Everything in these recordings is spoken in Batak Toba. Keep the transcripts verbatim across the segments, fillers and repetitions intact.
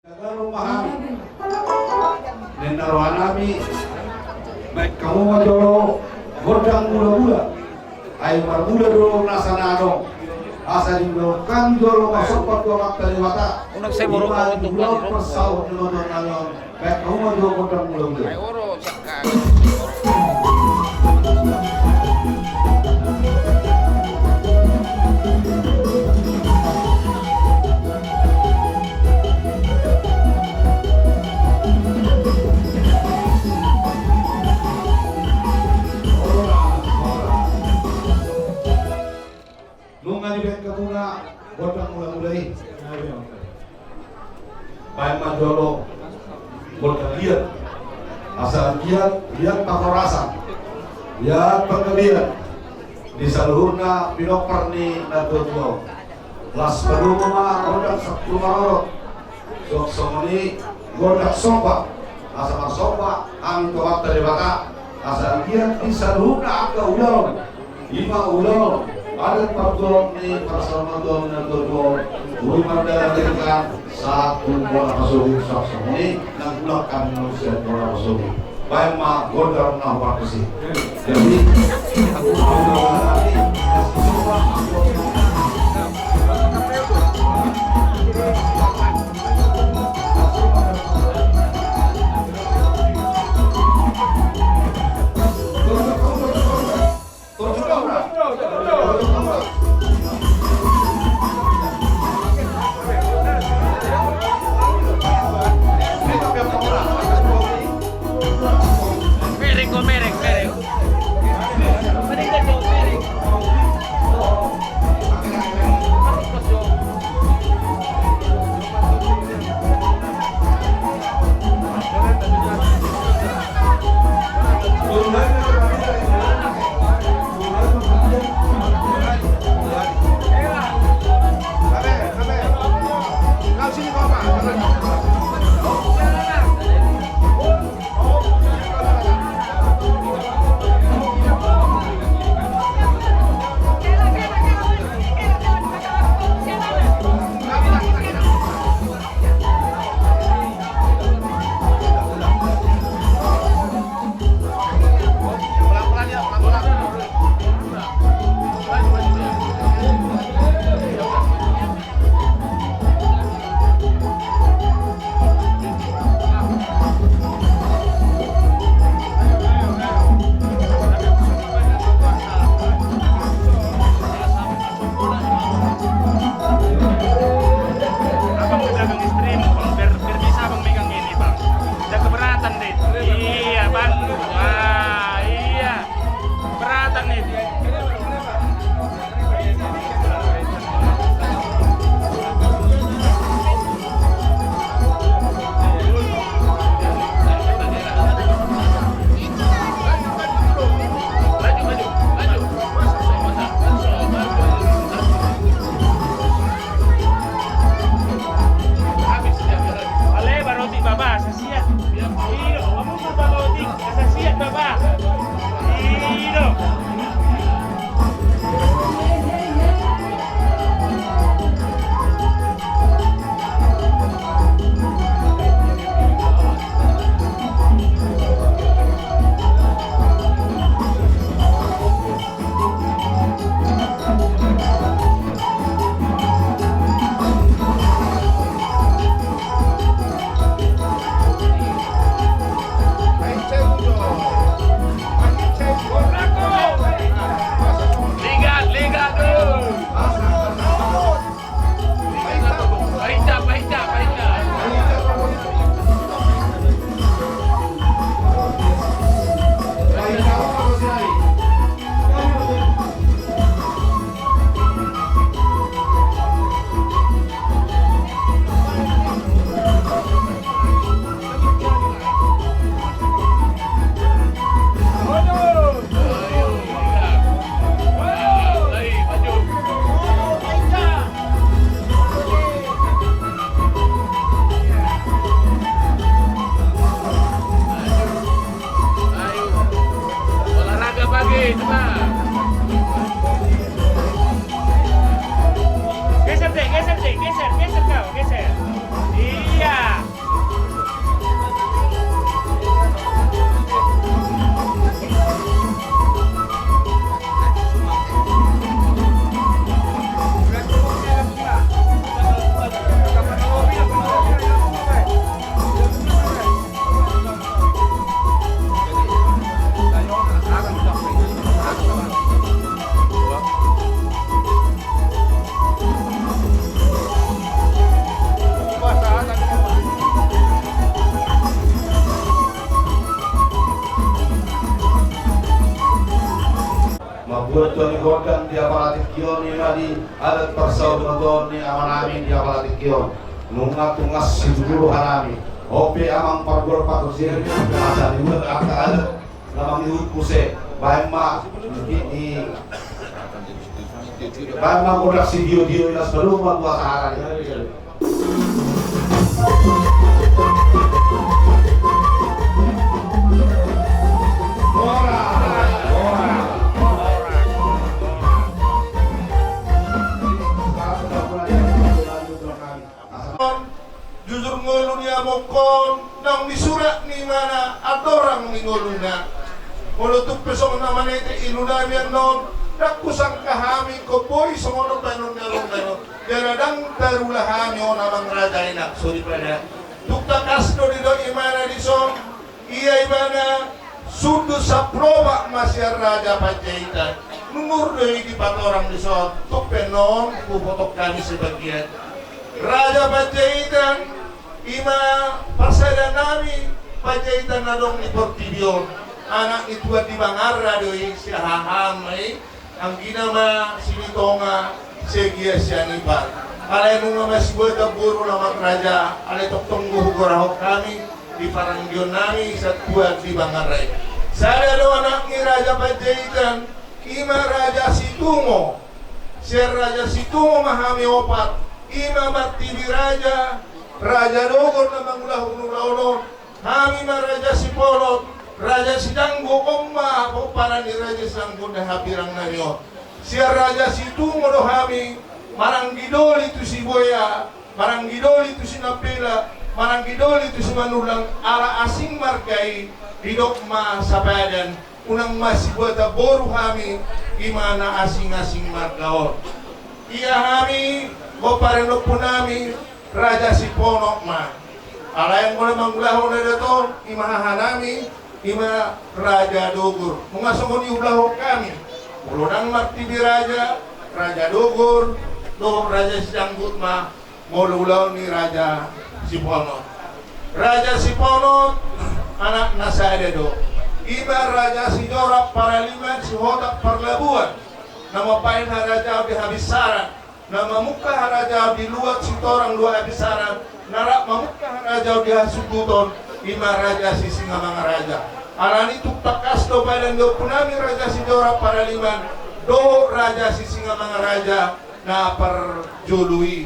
Ninna rohanami, baen hamu ma jolo gondang mula-mula. Ai marmula do nasa na adong. Asa diulahon hami jolo marsomba tu Amanta Debata. Unang sai borok ima di ulaon parsaut ni matuan nami on. Baen hamu ma jolo gondang mula-mula. Nunga dibaen hamuna gondang mula-mula i. Baen ma jolo gondang liat. Asa liat, liat panghorasan, liat panggabean di saluhutna pinompar ni natua-tua. Las padomu ma gondang sampulu marorot. Suang songon i gondang somba. Asa marsomba hami tu Amanta Debata. Asa liat di saluhutna angka ulaon. Ima ulaon adat partuaon ni parsaurmatuaon ni natua-tua on. Boi mardalan denggan sahat tu bona pasogit. Suang songon i nang tulang hami manusia bona pasogit. Baen ma gondang na hupartusi. Jadi Mereng, gua mereng, mereng. Mereng, gua mereng. Organ di apala tingki on, ima di adat parsaurbotoon ni amanami di apala tingki on. Nunga tungas situtu rohanami. On pe amang pargor pakusian, masa dibuat angka adat na mangihut muse. Baen ma i, i, baen ma gondang sitio-tio i, las balum ma buat hara ni. Jujur ngolu ni amongkon, naung disurat ni imana andorang ni ngoluna. Molo tung pe songon na manete ilunami annon, ndang husangka hami ingkon boi songon on baenon ni among baenon. Jala ndang tarula hami on amang raja i, anak soripada. Tung tangkas do didok imana dison, ia ibana sundut sapropa ma sian Raja Panjaitan. Nungnur do i dipatorang dison, tung pe annon hupotong hami sebagian. Raja Panjaitan, ima parsadanami Panjaitan na adong di portibi on. Anak ni Tuan di Bangarra do i, sihahaanna i. Anggina ma Sinitonga, Siagian, Sianipar. Alai nunga masibuatan boru amang raja, alai tongtong do hugorahon hami di paranggionnami sian Tuan di Bangarra i. Sada do anak ni Raja Panjaitan, ima Raja Situngo. Sian Raja Situngo ma hami opat, ima Martibi Raja, Raja Dogor na mangulahon ulaon on, hami ma Raja Siponon, Raja Sijanggut, on ma pomparan ni Raja Sijanggut na hambirang nami on. Sian Raja Situngo do hami, maranggi doli tu Siboya, maranggi doli tu Sinambela, maranggi doli tu Simanullang, ala asing marga i, didok ma sapadan, unang masibuatan boru hami, ima na asing-asing marga on. Ia hami, pomparan ni ompunami, Raja Siponon ma. Alai anggo na mangulahon adat on, ima hahanami, ima Raja Dogor. Nunga songon i ulaon hami. Molo ndang Martibi Raja, Raja Dogor, dohot Raja Sijanggut ma, molo ulaon ni Raja Siponon. Raja Siponon, anakna sada do. Ima Raja Sijorak Paraliman, Sihotang Parlabuan. Na mambahen harajaon di Habinsaran. Na mamungka harajaon di Luat Sitorang Luat Habinsaran, na rap mamungka harajaon di Hasunduton, ima Raja Sisingamangaraja. Alani tung tangkas do padan ni ompunami Raja Sijorak Paraliman dohot Raja Sisingamangaraja na parjolo i.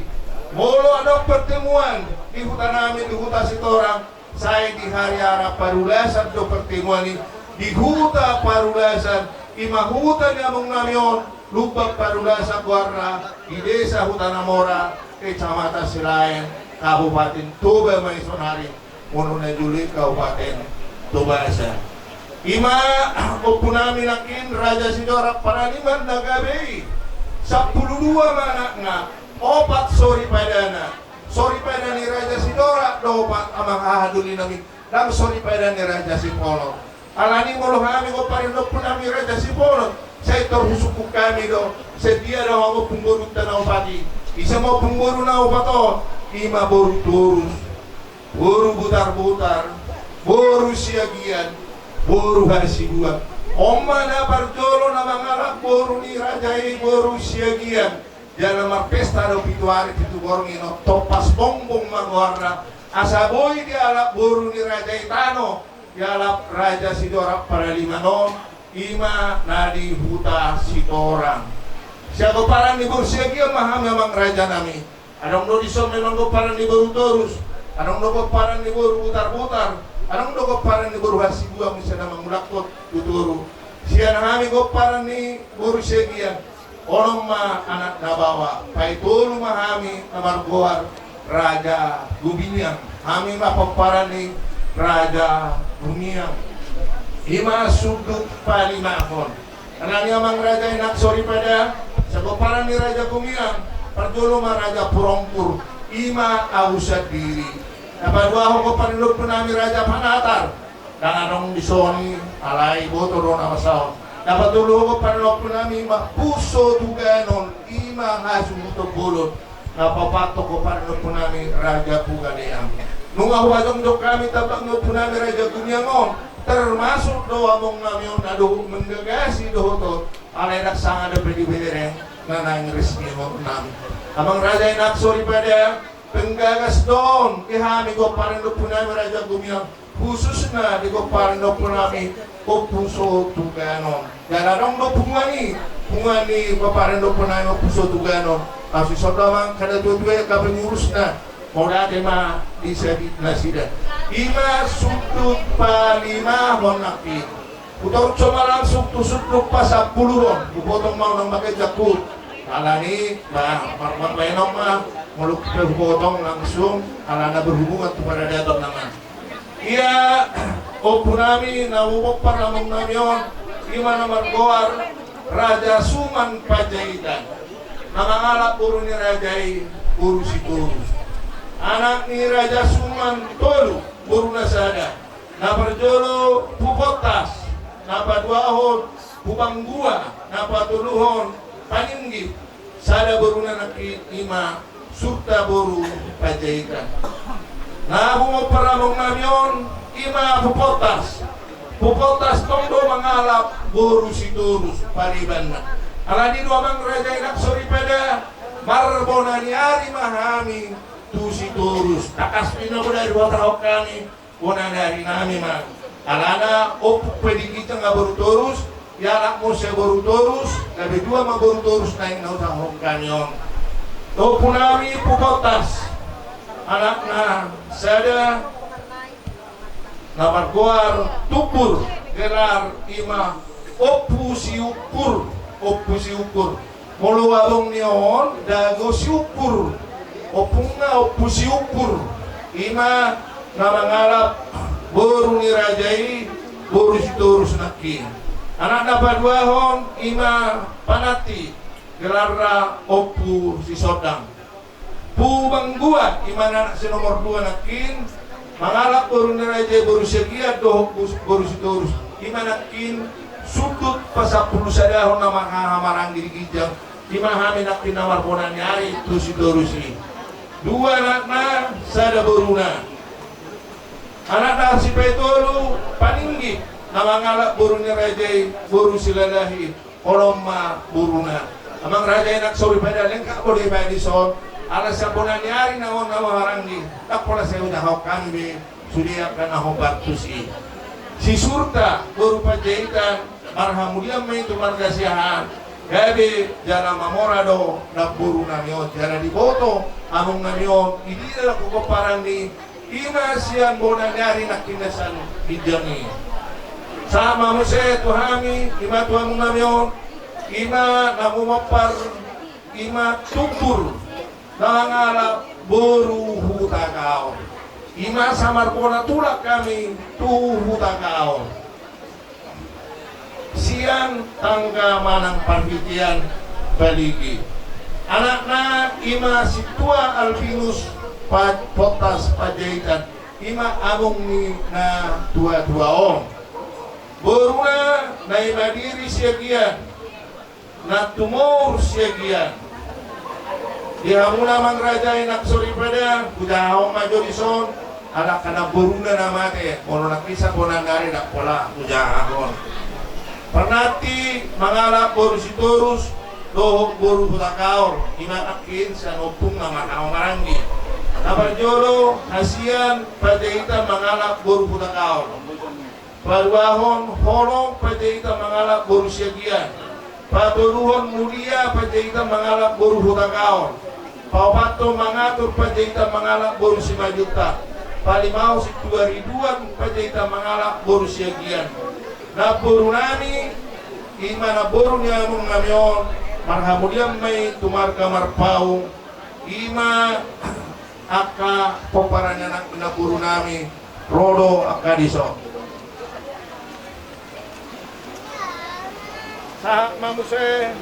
Molo adong pertemuan di hutanami di Huta Sitorang, sai di Hariara Parulasan do pertemuan i, di Huta Parulasan, ima huta ni amongnami on, Lumban Parulasan goarna, di Desa Hutanamora, Kecamatan Silaen, Kabupaten Toba ma i sonari, molo na jolo i Kabupaten Tobasa. Ima ompunami nangkin Raja Sijorak Paraliman na gabe i, sampulu dua ma anakna, opat soripadana. Soripada ni Raja Sijorak do opat, amang haha dolinami, ndang soripada ni Raja Siponon. Alani molo hami pomparan ni ompunami Raja Siponon, sai tor husungkun hami do, sadia do ompung borunta na opat i. Ise ma ompung boru na opat on? Ima boru Torus, boru Butarbutar, boru Siagian, boru Hasibuan. On ma na parjolo na mangalap boru ni raja i, boru Siagian. Jala marpesta do pitu ari pitu borngin on, Tompas Bongbong ma goarna, asa boi dialap boru ni raja i tano, dialap Raja Sijorak Paraliman on, ima na di Huta Sitorang. Sian pomparan ni boru Siagian ma hami, amang rajanami. Adong do dison memang pomparan ni boru Torus, adong do pomparan ni boru Butarbutar, adong do pomparan ni boru Hasibuan, muse na mangulakkon tu toru. Sian hami pomparan ni boru Siagian, onom ma anak na baoa, paitolu ma hami na margoar Raja Gumiang. Hami ma pomparan ni Raja Gumiang. Ima sundut palimahon. Alani amang raja i, anak soripada, sian pomparan ni Raja Gumiang, parjolo ma Raja Purompur, ima ahu sandiri. Na paduahon pomparan ni ompunami Raja Panatar. Ndang adong dison i, alai boto do na masa on. Na patoluhon pomparan ni ompunami ma Puso Tuganon, ima Hasunduton Bolon. Na paopathon pomparan ni ompunami Raja Pugalean. Nunga hupajongjong hami tambang ni ompunami Raja Gumiang on, termasuk do amongnami on na dohot manggagasi dohot on. Alai ndang sanga dope dibereng na naeng resmi on nami. Amang raja i nang soripada, penggagas do on di hami pomparan ni ompunami Raja Gumilang, khususna di pomparan ni ompunami Ompu Sotuganon. Jala adong do punguan i, punguan ni pomparan ni ompunami Ompu Sotuganon. Asi sonda mang kada tuatua i angka pengurusna. Mauliate ma di sabitnasida. Ima sundut palimahon nangkin. Hutorus ma langsung tu sundut pasampuluhon. Hupotong ma unang bahen jangkut. Alani, bah, marmar bahenon ma. Molo pe hupotong langsung, alana berhubungan tu paradaton nama. Ia, ompunami na hupompar amongnami on, ima na margoar Raja Suman Panjaitan, na mangalap boru ni raja i, boru Sitorus. Anak ni Raja Suman tolu, boruna sada. Na parjolo Pu Pottas, na paduahon Pu Banggua, na patoluhon Paninggit. Sada boruna nangkin ima Surta boru Panjaitan. Na hupompar amongnami on ima Pu Pottas. Pu Pottas tong do mangalap boru Sitorus paribanna. Alani do amang raja i nang soripada, marbona ni ari ma hami tu Sitorus. Tangkas pe na bodari huhatahon hami, bona ni ari nami ma. Alana ompung pe di ginjang nga boru Torus, ialap muse boru Torus, gabe dua ma boru Torus naeng na hutahon hami on. Ompunami Pu Pottas, anakna sada, na margoar Tumbur, gelar ima Ompu Siukur, Ompu Siukur. Molo abong ni on, dago Siukur. Ompungna Ompu Siukur. Ima na mangalap boru ni raja i, boru Sitorus nangkin. Anak na paduahon ima Pananti, gelarna Ompu Sisondang. Pu Banggua, ima na anak si nomor dua nangkin, mangalap boru ni raja i boru Siagian dohot bus-, boru Sitorus. Ima nangkin sundut pasampulusadahon na manghaha maranggi di ginjang. Ima hami nangkin na marbona ni ari tu Sitorus i. Dua anakna, sada boruna. Anakna si patolu, Paninggit, na mangalap boru ni raja i, boru Silalahi. Holong ma boruna. Amang raja i nang soripada, lengkap do dibaen dison. Ala sian bona ni ari na on na maranggi. Ndang pola sai hutahon hami be sude angka na hombar tusi. Si Surta boru Panjaitan, marhamulian ma i tu marga Siahaan. Gabe jala mamora do namborunami on. Jala diboto amongnami on, didok do pomparan ni Ima sian bona ni ari nangkin na sian ginjang i. Sahat ma muse tu hami, ima tu amongnami on, ima na humompar, ima Tumbur, na mangalap boru Hutagaol. Ima asa marbona tulang hami tu Hutagaol. Sian tangga manang parhitean Baligi. Anakna ima Sintua Albinus Pa-, Pottas Panjaitan, ima among ni na tuatua on. Boruna na ima diri Siagian, na tumour Siagian. Di hamuna amang raja i nang soripada, hujahahon ma jo dison, ala angka namboruna na mate, molo nangkin sian bona ni ari ndang pola hujahahon. Parnanti mangalap boru Sitorus dohot boru Hutagaol, ima nangkin sian ompung na marhaha maranggi. Na parjolo Hasian Panjaitan mangalap boru Hutagaol. Paduahon Holong Panjaitan mangalap boru Siagian. Patoluhon Mulia Panjaitan mangalap boru Hutagaol. Paopathon Mangatur Panjaitan mangalap boru Simanjuntak. Palimahon Sintua Ridwan Panjaitan mangalap boru Siagian. Namborunami, ima namboru ni amongnami on, marhamulian ma i tu marga Marpaung. Ima angka pomparan ni anak ni namborunami, ro do angka dison. Sahat ma muse.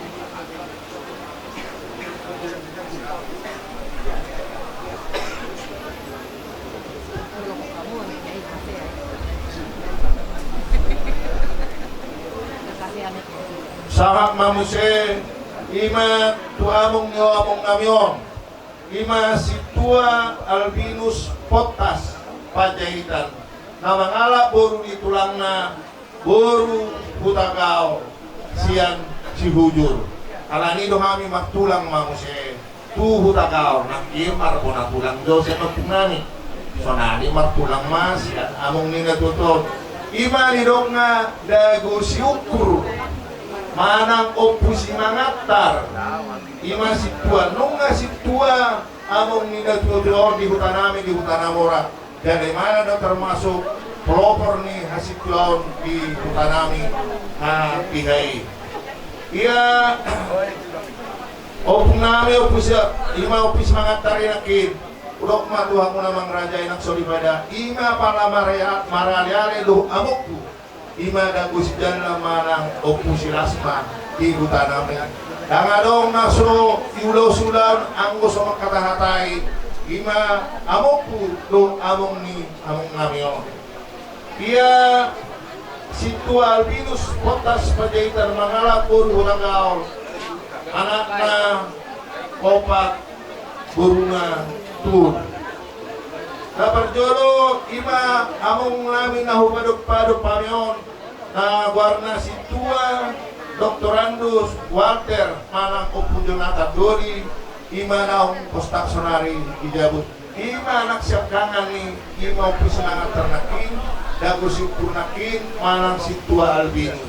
Sahat ma muse, ima tu among ni amongnami on. Ima Sintua Albinus Pottas Panjaitan, na mangalap boru ni tulangna, boru Hutagaol sian Sihujur. Alani do hami martulang ma muse tu Hutagaol, nangkin marbona tulang do sian ompung nami. Sonari martulang ma sian among ni na tuatua on. I ma nidokna Dago Siungkur manang Ompu Simangantar. I ma sintua, nunga sintua among ni na tuatua on di huta nami, di Huta Namora. Jala i ma na do termasuk pelopor ni hasintuaon di huta nami, ha, piha i. Ia, ompung nami, Ompu Si-, i ma Ompu Simangantar i nangkin. Hudok ma tu hamuna amang raja i nang soripada, i ma pala marea-, maraleale dohot amongku. I ma Dago Sijalla manang Ompu Silasma di huta nami. Ndang adong na so diulos ulaon anggo so mangkatahatai, i ma amongku dohot among ni among nami on. Ia sintua Albinus Potas Panjaitan mangalap boru Hutagaol, anakna opat, boruna tolu. Na parjolo i ma among nami na hupadompadomp hami on, na goarna sintua Doktorandus Walter manang Ompu Jonatan Doli, i ma naung postak sonari di jabu. I ma anak siangkangan ni i ma Ompu Simangantar nangkin, Dago Siungkur nangkin manang sintua Albinus.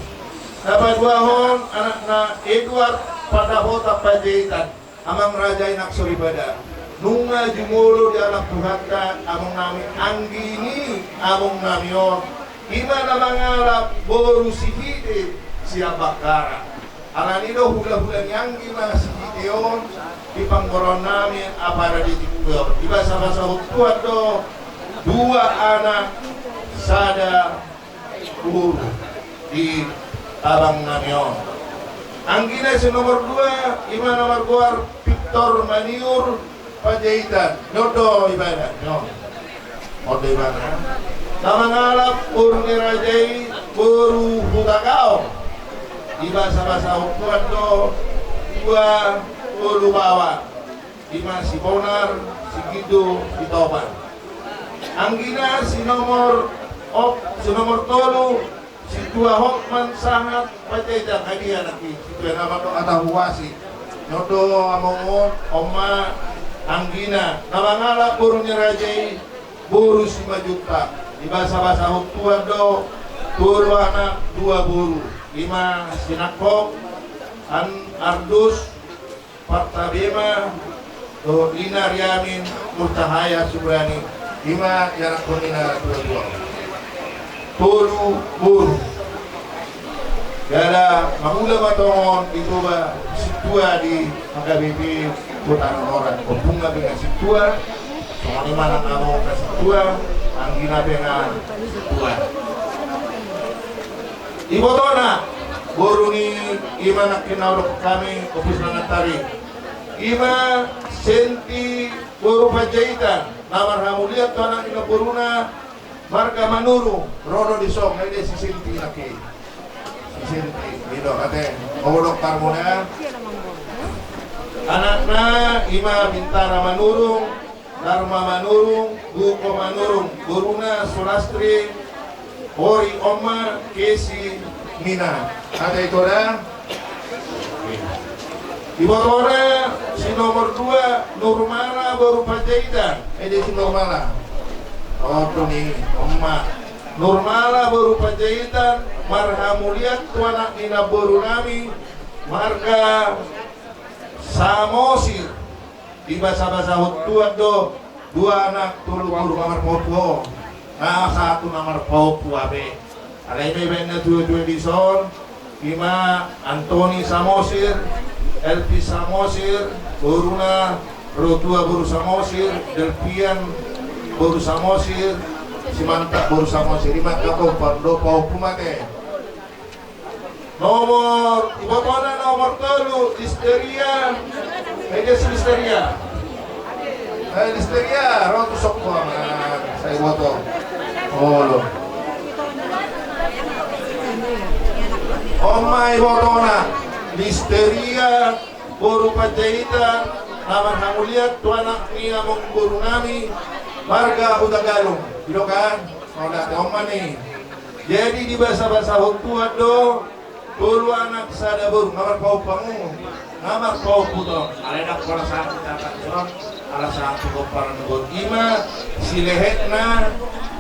Na paduahon anakna Eduard Pandapotan Panjaitan. Amang raja i nang soripada, nunga jumolo dialap Tuhanta among nami, anggi ni among nami on, i ma na mangalap boru Sihite sian Bakkara. Alani do hulahula ni anggi ma Sihite on di panggorahon nami apala di tingki on. Dibasabasahon Tuhan do dua anak sada boru di abang nami on. Anggina si nomor dua, i ma na margoar Victor Maniur Panjaitan. Ni on do ibana, ni on. On do ibana. Na mangalap boru ni raja i boru Hutagaol. Dibasabasahon Tuhan do dua boru baoa. I ma si Bonar, si Gido, si Topan. Anggina si nomor op-, si nomor tolu, sintua Hotman Sahat Panjaitan. Ai dia anak i, sintua na mandok hata huasi. Ni on do among on, on ma anggina. Na mangalap boru ni raja i, boru Simanjuntak. Dibasabasahon Tuhan do tolu anak dua boru. I ma si Nangkok, An-, Ardus, Partabema, dohot ina Riamin Murtahaya Subrani, i ma ianakhon ni na tuatua. Tolu boru. Jala mangula ma tongon di Toba sintua di H K B P Kota Namora. Ompungna pe nga sintua, songon i ma nang amongna sintua, anggina pe nga sintua. Ibotona, boru ni i ma nangkin na hudok hami, Ompu Simangantar i. I ma Senti boru Panjaitan, na marhamulian tu anak ni na boruna, marga Manurung, ro do dison, na i dia si Senti nangkin. Si Senti, i do, ate, hudok parmona. Anakna, i ma Bintara Manurung, Darma Manurung, Buko Manurung, boruna Sulastri, Hori, on ma Kesi, Mina. Ate, ito da. Ibotona si nomor dua, Nurmala boru Panjaitan. Ede si Nurmala. Oto ni, on ma. Nurmala boru Panjaitan, marhamulian tu anak ni na boru nami, marga Samosir. Dibasabasahon Tuhan do, dua anak tolu boru na marpaompu ho. Na sahat tu na marpaompu hape. Alai ma ibaen na tuatua dison, i ma Antoni Samosir, Elvis Samosir, boruna Rotua boru Samosir, Delpian boru Samosir, Simantak boru Samosir, i ma angka paompu, paompu ma ate. Nomor, ibotona nomor tolu, Listeria. Ai dia si Listeria. Eh, Listeria, ro tu son ho, amang. Sai iboto. Olo. On ma ibotona, Listeria boru Panjaitan, na marhamulian tu anak ni amangboru nami, marga Hutagalung. I do kan? Olo, ate, on ma ni. Jadi dibasabasahon Tuhan do, Tolu anak sada boru, nga marpahompu hamu, nga marpahompu tong. Alai ndang pola sahat hita angka son, ala sahat tu pomparan na boru. Ima si Lehetna,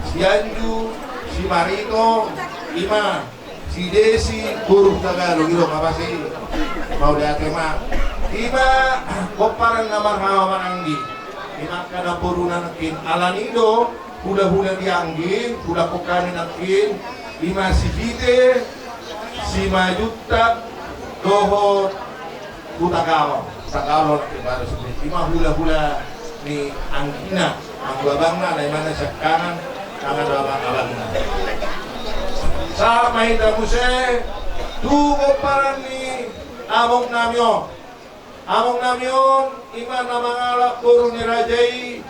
si Anju, si Marito, ima si Desi, boru Hutagaol, i do nga pasti. Mauliate ma. Ima pomparan na marhahamaranggi. Ima angka namboruna nangkin, alani do hulahula ni anggi, hulahula ni nangkin, ima si Hite, Simanjuntak, dohot Hutagaol. Hutagaol nangkin baru si Hite. Ima hulahula ni anggina, anggo abangna, na imana siangkangan, anggo abang-abangna. Sahat ma hita muse tu pomparan ni among nami on. Among nami on, ima na mangalap boru ni raja i,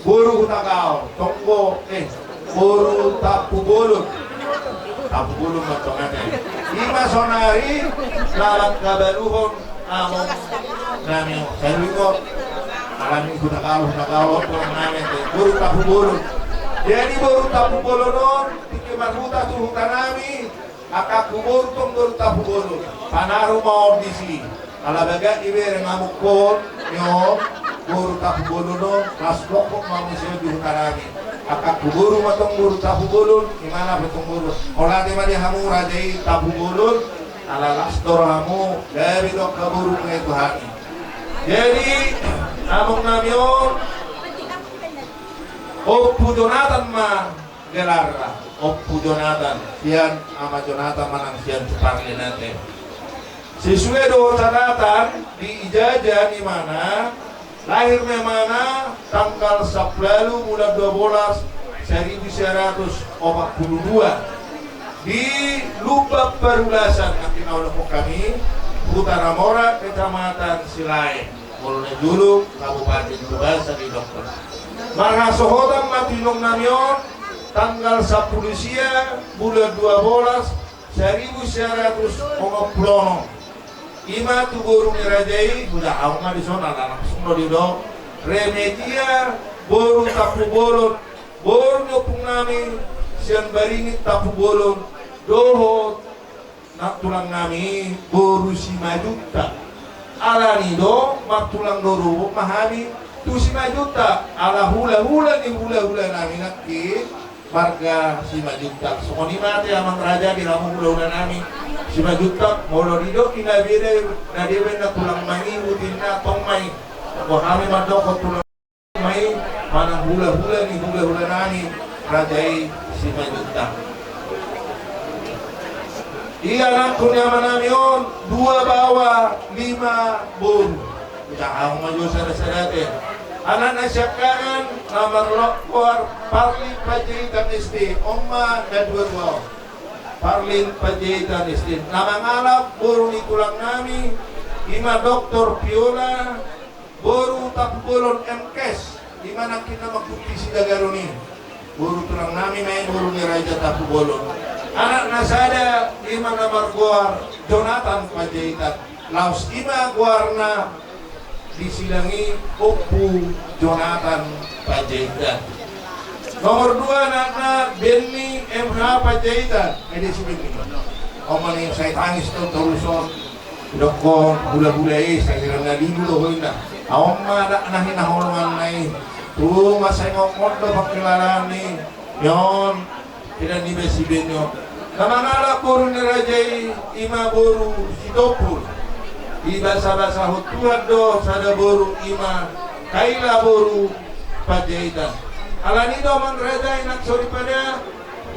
boru Hutagaol, tonggo, eh, boru Tampubolon. Tampubolon ma tong ate. Ima sonari na mangkabaluhon among nami on. Sai ringot. Alani Hutagaol, Hutagaol, among nami ate. Boru Tampubolon. Jadi boru Tampubolon on, tingki marhuta tu huta nami, angka boru tong boru Tampubolon, panaru ma on disi. Ala bagak ibereng amongkon ni on, boru Tampubolon on, las dokok ma muse di huta nami. Angka boru ma tong boru Tampubolon, imana pe tong boru. Mauliate ma di hamu raja i Tampubolon, ala las do rohamu, gabe do angka boru nunga i tu hami. Jadi among nami on, Ompu Jonatan ma gelarna, Ompu Jonatan, sian Ama Jonatan manang sian Suparlin ate. Sesuai dohot catatan di ijazah ni imana, lahir ma imana tanggal sampulu ualu bulan dua bolas, saribu sia ratus opat pulu dua, di Lumban Parulasan, nangkin na ulakhon hami, Huta Ramora, Kecamatan Silae, Molo na Juluk, Kabupaten Toba, sari dokter. Marhasohotan ma tu inong nami on, tanggal sampulu sia bulan dua bolas, saribu sia ratus onom pulu onom. Ima tu boru ni raja i, huda ahu ma dison, ala langsung do didok. Remedia, boru Tampubolon, boru ni ompung nami, sian Baringin Tampubolon, dohot nang tulang nami, boru Simanjuntak. Alani do, martulang do rorobot ma hami tu Simanjuntak. Ala hulahula ni hulahula nami nangkin, marga Simanjuntak. Songon i ma ate amang raja di hamu hulahula nami Simanjuntak, molo didok i na beda, na dia baen na tulang mangihut inna tong ma i. Anggo hami mandok tulang ma i, manang hulahula ni hulahula nami, raja i Simanjuntak. Ia anakku ni ama nami on, dua baoa, lima boru. Udah ahu ma jo sada-sada ate. Anakna siangkangan, na margoar Parlin Panjaitan S T, on ma na dua-dua on. Parlin Panjaitan S T. Na mangalap boru ni tulang nami, ima Doktor Piola, boru Tampubolon M Kes, ima nangkin na mangkuti sidagaron i. Boru tulang nami ma i, boru ni raja Tampubolon. Anakna sada, ima na margoar Jonatan Panjaitan. Laos ima goarna di silang i Ompu Jonatan Panjaitan. Nomor dua anakna Benny M H Panjaitan. Ede si Benny. On ma ni sai tangis tong torus on. Didokkon hulahula i, sai sirang na lilu do ho inna. On ma dak na hinaholonganna i. Tung ma sai ngokon do pangkilalaan i. Ion, idan iba si Benny on. Na mangalap boru ni raja i, ima boru Sitompul. Dibasabasahon Tuhan do sada boru, ima Kaila boru Panjaitan. Alani do amang raja i nang soripada,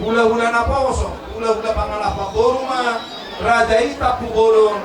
hulahula naposo, hulahula pangalapan boru ma raja i Tampubolon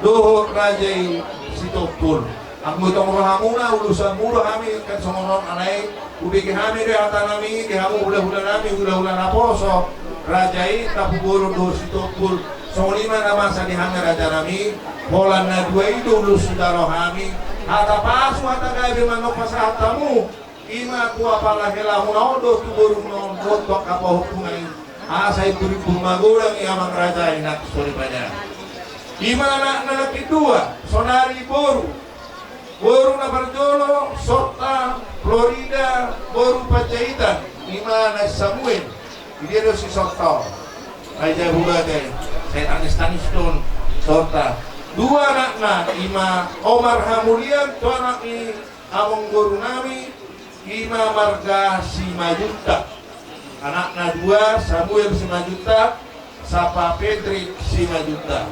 dohot raja i Sitompul. Anggo tong rohamuna, ulosanmu do hami kan songon on, alai hubege hami do hata nami di hamu hulahula nami, hulahula naposo raja i Tampubolon dohot Sitompul. Songon i ma na masa di hami raja nami, holan na dua i do ulos hudok hami. Hata pasu, hata gabe ma na pasahat hamu. Ima tu apala helahuna on dohot tu boruna on dohot tu angka pahompuna i. Asa imbur-imbur magodang i amang raja i nang soripada. Ima anakna na kedua, sonari boru. Boru na parjolo, Sorta Florida, boru Panjaitan, ima na Samuel. Idia do si Sorta on. Ai jabu bate. Tangis-tangis do on saurta. Dua anakna, ima Omar Hamulian tu anak ni amangboru nami, ima marga Simanjuntak. Anakna dua, Samuel Simanjuntak, Sapa Pedri Simanjuntak.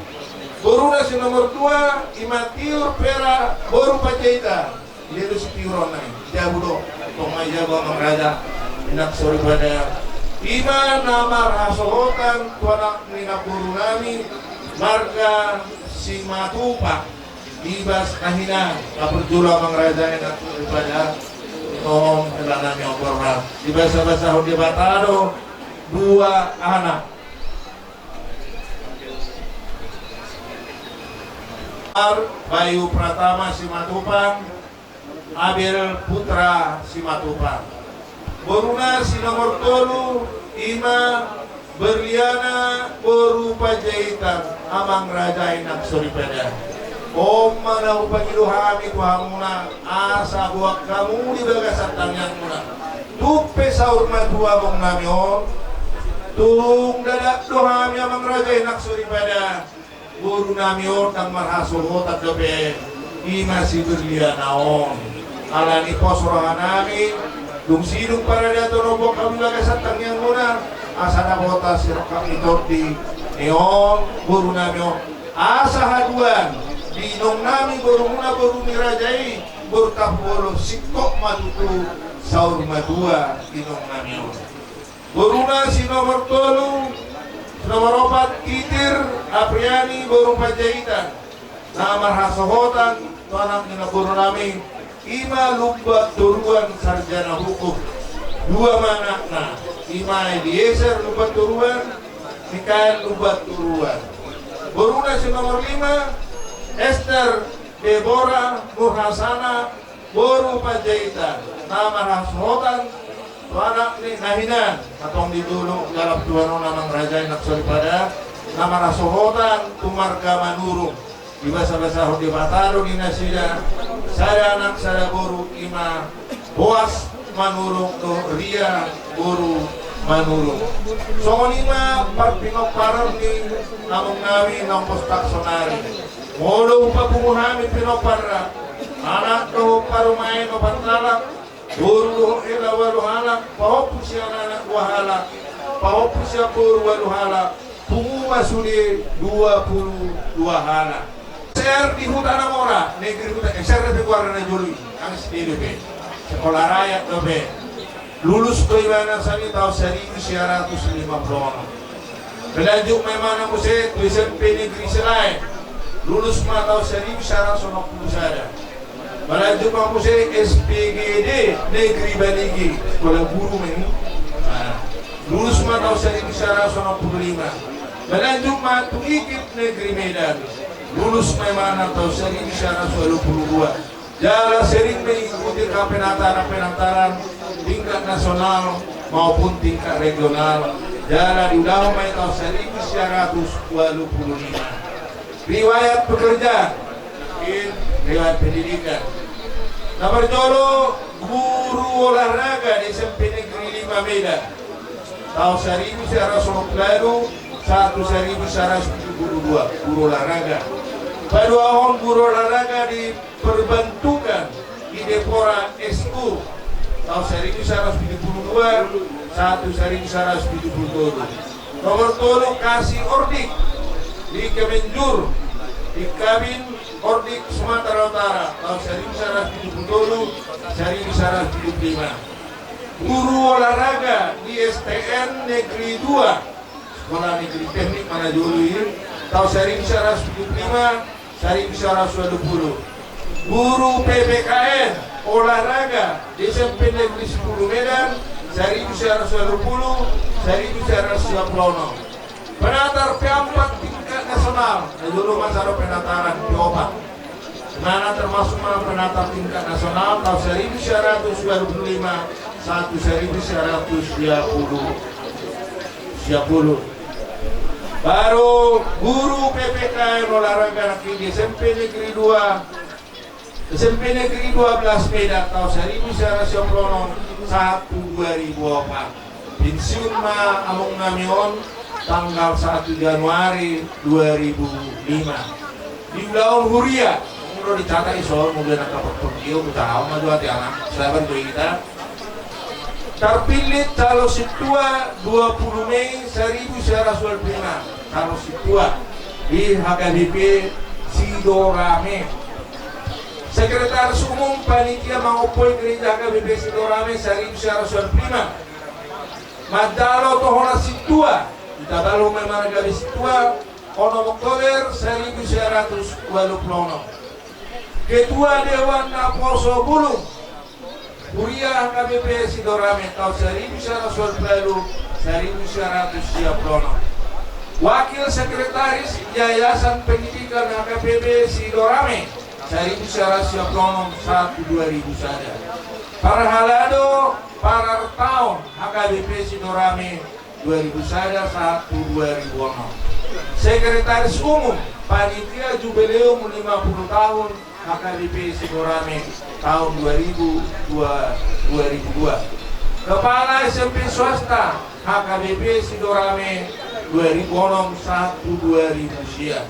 Boruna si nomor dua, ima Tiur Pera boru Panjaitan. Dia do si Tiur on nai. Jabu do. Tong ma i jabu amang raja. Anak soripada. Ima na marhasohotan tu anak ni namboru nami. Marga Simatupang. Ibas na hinan. Kapur jolo amang raja anak soripada. Tong hela nami ompor ra. Ibas-ibas sahut Debata do. Dua anak. Bayu Pratama Simatupang, Abel Putra Simatupang. Boruna si nomor tolu, ima Berliana boru Panjaitan, amang raja anak soripada. On ma na hupangido hami tu hamuna, asa boan hamu di bagasan tangiangmuna. Tung pe saur matua amang nami on, tung dadak do hami amang raja anak soripada, boru nami on ndang marhasohotan dope, ima si Berliana on. Alani pos roha nami, dung sidung paradaton on boan hamu di bagasan tangiangmuna, asa dapotan sirongkap ni tondi ni on, boru nami on. Asa haduan di inong nami borumuna boru ni raja i, boru Tampubolon, singkop ma tutu saur matua inong nami on. Boruna si nomor tolu, si nomor opat, Titir Apriani boru Panjaitan. Na marhasohotan tu anak ni namboru nami, ima Lumban Toruan sarjana hukum. Dua ma anakna, ima Eliezer Lumban Toruan, Mikael Lumban Toruan. Boruna si nomor lima, Ester Debora Nurhasana boru Panjaitan, na marhasohotan tu anak ni na hinan, antong di dulu dalam tuan on amang raja anak soripada, na marhasohotan tu marga Manurung. Dibasabasahon Debata do di nasida, sada anak sada boru, ima Boas Manurung dohot Ria boru Manurung. Songon i ma parpinomparan ni amang nami na umpos taksonari. Molo hupapungu hami pinomparna, anak dohot parumaen opat halak, boru dohot hela ualu halak, pahompu sian anak dua halak, pahompu sian boru ualu halak, pungu ma sude dua pulu dua halak. Ser di Huta Namora, negeri Huta, eh, ser dope goarna na jolo i, angka S D dope, sekolah rakyat dope. Lulus do ibana sian i taon saribu sia ratus lima pulu onom. Berlanjut ma ibana muse tu S M P Negeri Selae. Lulus ma taon saribu sia ratus onom pulu sada. Berlanjut ma muse S P G D Negeri Banigi, sekolah guru ma i. Nah, lulus ma taon saribu sia ratus onom pulu lima. Berlanjut ma tu I K I P Negeri Medan. Lulus ma ibana taon saribu sia ratus ualu pulu dua. Jala sering mengikuti penataran-penataran tingkat nasional maupun tingkat regional. Jala diulahon ma i taon saribu sia ratus ualu pulu lima. Riwayat pekerjaan, mungkin riwayat pendidikan. Na parjolo, guru olahraga di S M P Negeri lima Medan. Taon saribu sia ratus onom pulu ualu sahat tu saribu sia ratus pitu pulu dua, guru olahraga. Paduahon, guru olahraga di perbantukan di Depora S U, taon saribu sia ratus pitu pulu dua sahat tu saribu sia ratus pitu pulu tolu. Nomor tolu, Kasih Ordik di Kemenjur, di Kabin Ordik Sumatera Utara, taon saribu sia ratus pitu pulu tolu, saribu sia ratus pitu pulu lima. Guru olahraga di S T N Negeri dua, Sekolah Negeri Teknik ma na jolo i, taon saribu sia ratus pitu pulu lima, saribu sia ratus ualu pulu. Guru P P K N olahraga di S M P Negeri sepuluh Medan, saribu sia ratus ualu pulu, saribu sia ratus sia pulu onom. Penatar P empat tingkat nasional, na jolo ma sada penataran P opat. Di mana termasuk ma penatar tingkat nasional taon saribu sia ratus ualu pulu lima sahat tu saribu sia ratus sia pulu, sia pulu. Baru guru P P K N olahraga nangkin di S M P Negeri dua, S M P Negeri dua belas Medan taon saribu sia ratus sia pulu onom sahat tu dua ribu opat. Pensiun ma among nami on, tanggal satu Januari dua ribu lima. Di ulaon huria, molo dicatat i son, molo na kapotpot io, hutaon ma jo ate anak, sabar jo hita. Terpilih calon sintua dua puluh Mei seribu sembilan ratus dua puluh lima, calon sintua di H K B P Sidorame. Sekretaris Umum Panitia Mangompoi Gereja H K B P Sidorame seribu sembilan ratus dua puluh lima. Manjalo tohonan sintua, di tabalu memang gabe sintua, onom Oktober seribu sembilan ratus dua puluh enam. Ketua Dewan Naposo Bulung Huria H K B P Sidorame tahun seribu sembilan ratus dua puluh, seribu sembilan ratus dua puluh enam. Wakil Sekretaris Yayasan Pendidikan H K B P Sidorame seribu sembilan ratus dua puluh enam sahat tu dua ribu sada. Parhalado parartaon H K B P Sidorame dua ribu sada sahat tu dua ribu onom. Sekretaris Umum Panitia Jubileum lima puluh tahun H K B P Sidorame tahun dua ribu dua, dua ribu dua. Kepala S M P swasta H K B P Sidorame dua ribu onom sahat tu dua ribu sia.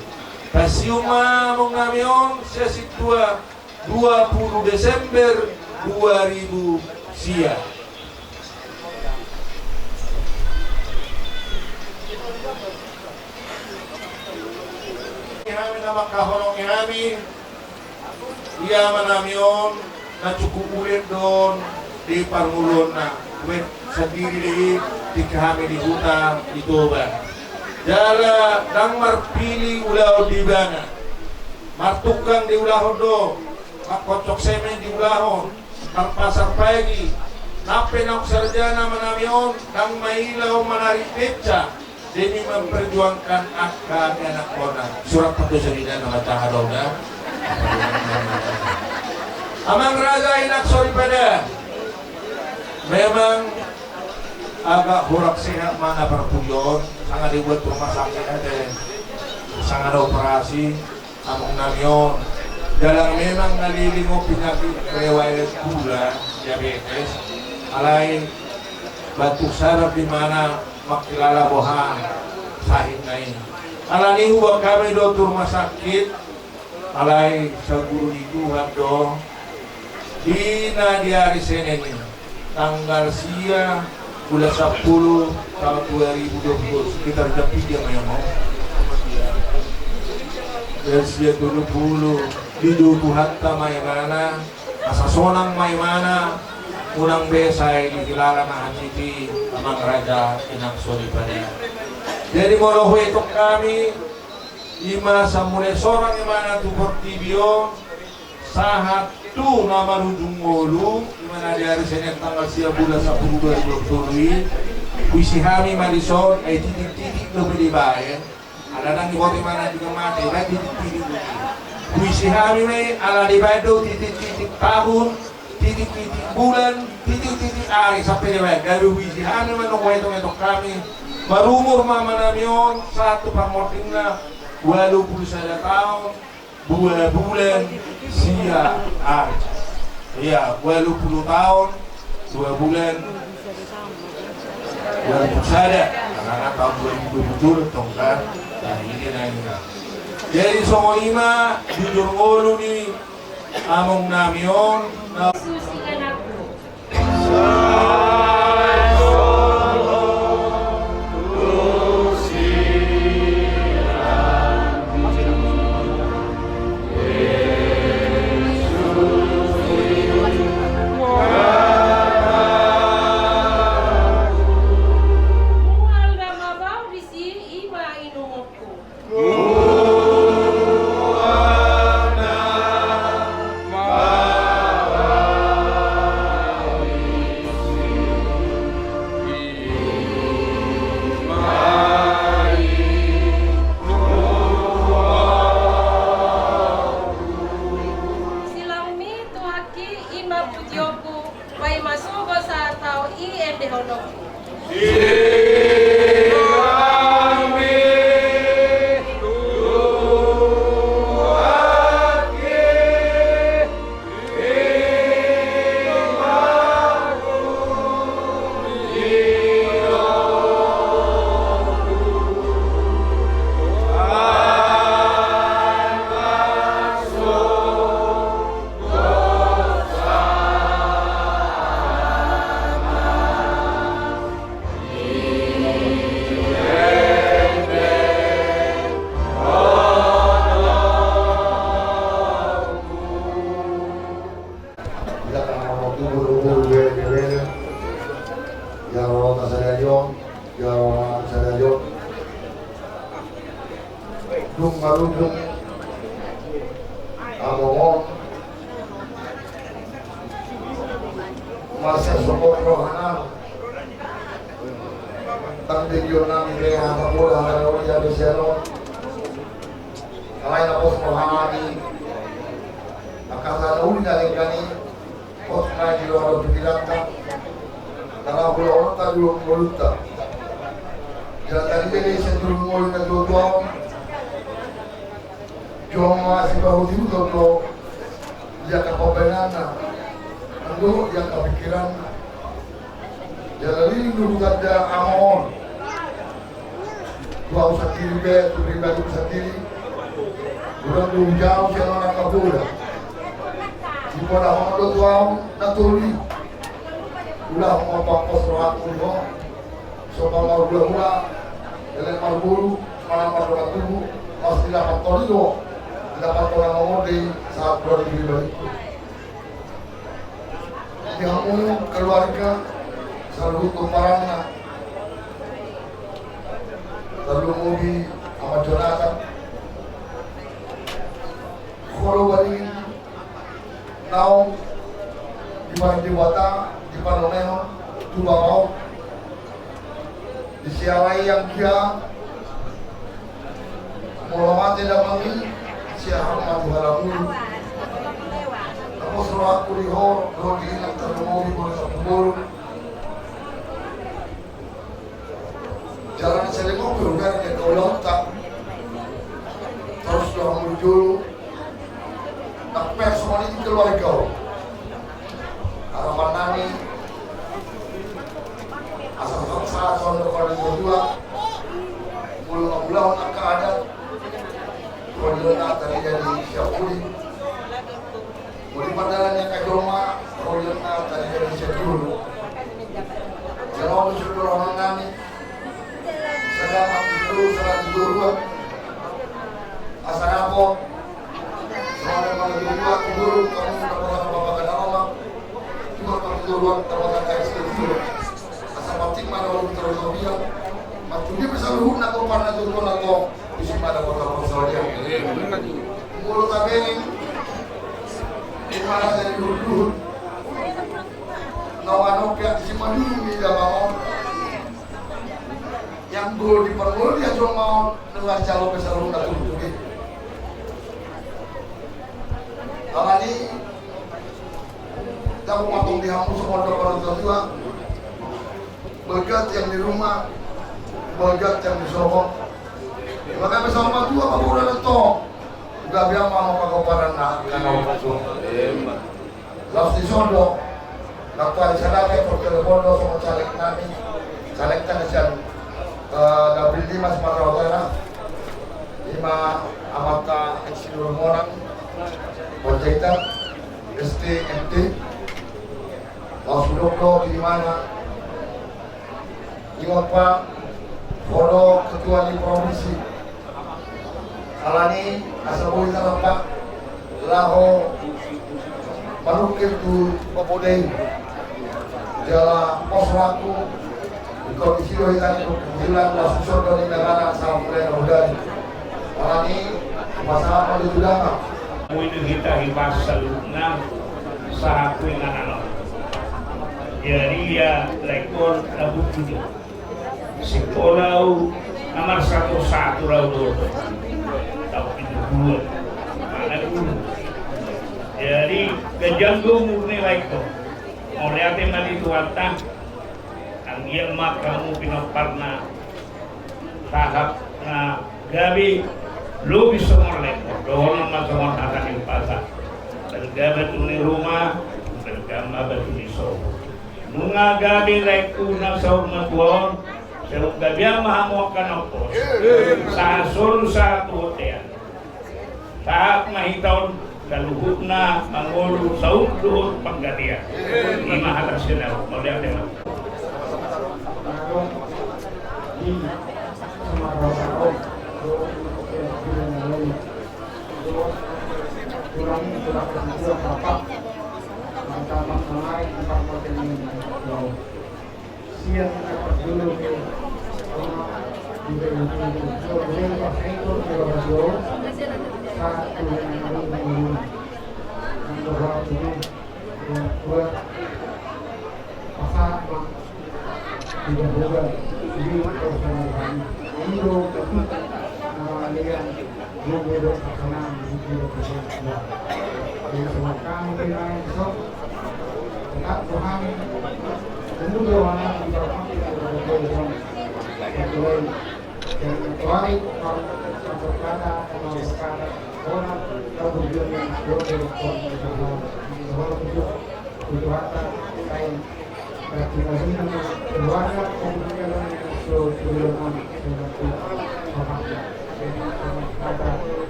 Pasahat ma amangboru nami on sian sintua dua puluh Desember dua ribu sia. Hami na mangkahonongi hami, ia ma nami on na cukup ulet do on di parngoluonna. Ulet sandiri do i tingki hami di huta di Toba. Jala ndang marpilih ulaon di ibana. Martungkang diulahon do, mangkocok semen diulahon, marpasar pagi, nang pe naung sarjana ma nami on, ndang maila on manarik beca, demi memperjuangkan angka ni anakkonna. Surat patoso ni dana mataha do da. Amang raja, inang soripada. Memang agak kurang sehat ma na parpudi on, sanga dibuat rumah sakit ate, sanga dioperasi. Amang nami on, jala memang na leleng on penyakit riwayat gula, diabetes, alai batuk sabar di mana mangkilala boha sahitna i. Alani i hubaen hami do tu rumah sakit, alai saguru ni Tuhan do. Di na di ari Senen i, tanggal sia bulan sampulu tahun dua ribu dua puluh, sekitar jam tiga ma i, amang. Jam sia tolu pulu, dijou Tuhanta ma ibana, asa sonang ma ibana, unang be sai dihilala na hansit i, amang raja, inang soripada. Jadi molo huetong hami, i ma sai mulai sorang ibana tu portibi on, sahat tu na marujung ngolu, i ma na di ari Senen tanggal sia bulan sampulu dua ribu dua puluh tolu i, huisi hami ma dison, ai titik-titik dope dibaen. Ala ndang diboto ibana jala mate, baen titik-titik do i. Huisi hami ma i, ala dibaen do titik-titik tahun, titik-titik bulan, titik-titik ari, sampe dibaen. Gabe huisi hami ma nunga huetong-etong hami. Marumur ma amang nami on, sahat tu parmondingna, ualu pulu sada taon, dua bulan sia ari. Ia, ualu pulu taon, dua bulan, ualu pulu sada. Karena taon dua ribu dua puluh tong kan. Nah, ini na ini. Jadi songon i ma jujur ngolu ni amang nami on. Na Silang ni Tuhanki i ma pujionku, paima sogot sahat taon i endehononku. Tubutubu bebebebe. Ia ro ta sadari on, ia ro ta sadari on. Dung marhubung among on, masa sokot rohana. Tang begion nami be hata pola hata na uli abe sian on. Alai na pos rohana ni angka hata na uli na lenggani. Pos na di roha dohot pingkiranta. Karena hulahulanta di ngolunta. Jala tadi jadi ise turun ngolu na tuatua on. Joma sipahutihut do di angka pambahenanna, anggo di angka pingkiranna. Jala lili do huganda among on. Tu ahu sandiri pe, tu pribadiku sandiri. Godang do hujalo sian on angka poda. Sipodahon do tu ahu na tolu i. Ulaon ma pangkos rohangku di ho. Sopa marhulahula, elek marboru, manang mardongan tubu, pasti dapat tolu do. Dapat tolu among on di saat pribadiku. Di hamu keluarga, saluhut pomparanna. Tarlumobi Ama Jonatan. Ho do baringin naung dipahan Debata, dipanonehon tu bapa on. Disiala i anggia, molo mate damang i, siahaan ma tu halak ngolu. Na pos rohangku di ho, dohot di inang tarlumobi molo sapu boru. Jala na saleleng on pe hugari di angka ulaonta. Torus do hamu di jolo. Nang pe songon i di keluarga on. Harapan nami asa sahat songon na nidok ni natuatua. Molo mangulahon angka adat, ulaonna tarida di siapuli. Molo di pardalanan ni angka jolma, ulaonna tarida di siapuli. Jala on do songon dohonon nami. Sada ma tu jolo, sada tu jolo dua. Asa dapot. Sada ma tu jolo dua, tu jolo, hamu dapotan na pambahenan na roma. Dua ma tu jolo dua, dapotan na S K dua. Asa patik ma na olo terus dia. Mantong dia bisa luhut na kopan na jolo na to. Bisa ma dapotan na parsaulian. Molo tabeng. Di mana jadi luhut-luhut. Nawa no pihak si madung di dalam. Yang gol di pergol dia cuma nunga calo besar lu nggak tutup tutup. Alani dapat matung di hamu semua dapat orang tua. Berkat yang di rumah, berkat yang di soho. Maka bersama tua apa udah leto. Gabe ma hamu pagoparan na kanau pasu. Laos dison do. Nang tu ari sada pe, telepon do songon caleg nami. Caleg nami sian, eh, Dapil lima Sumatera Utara. Ima amanta Insinyur Monang Panjaitan, S T, M T. Laos hudok do di mana. Ingot pa, ho do ketua ni provinsi. Alani asa boi tarapa laho manukil tu popoda i. Jala pos rohangku, ingkon disi do hita ni kebetulan laos dison do ninna dana sahat mulai na hudari. Alani pasahat ma di tudanga. Mui do hita hipas saluhutna sahat tu inganan on. Jadi ia lae ingkon na buku do. Sikola au na marsatu-satu rau do. Tau pintu dua. Mana guru. Jadi ganjang do umurna lae ingkon. Mauliate ma di Tuhanta. Anggiat ma hamu pinomparna sahat na gabe lobi songon lae ingkon. Dohonon ma songon hata ni umpasa. Balga batu ni ruma, balga ma batu ni sopo. Nunga gabe laengku na saur matua on, sai gabean ma hamu angka na pos. Sahat solu sahat tu bontean. Sahat ma hita on saluhutna mangolu saur dohot panggabean. Ima hata sian ahu, mauliate ma.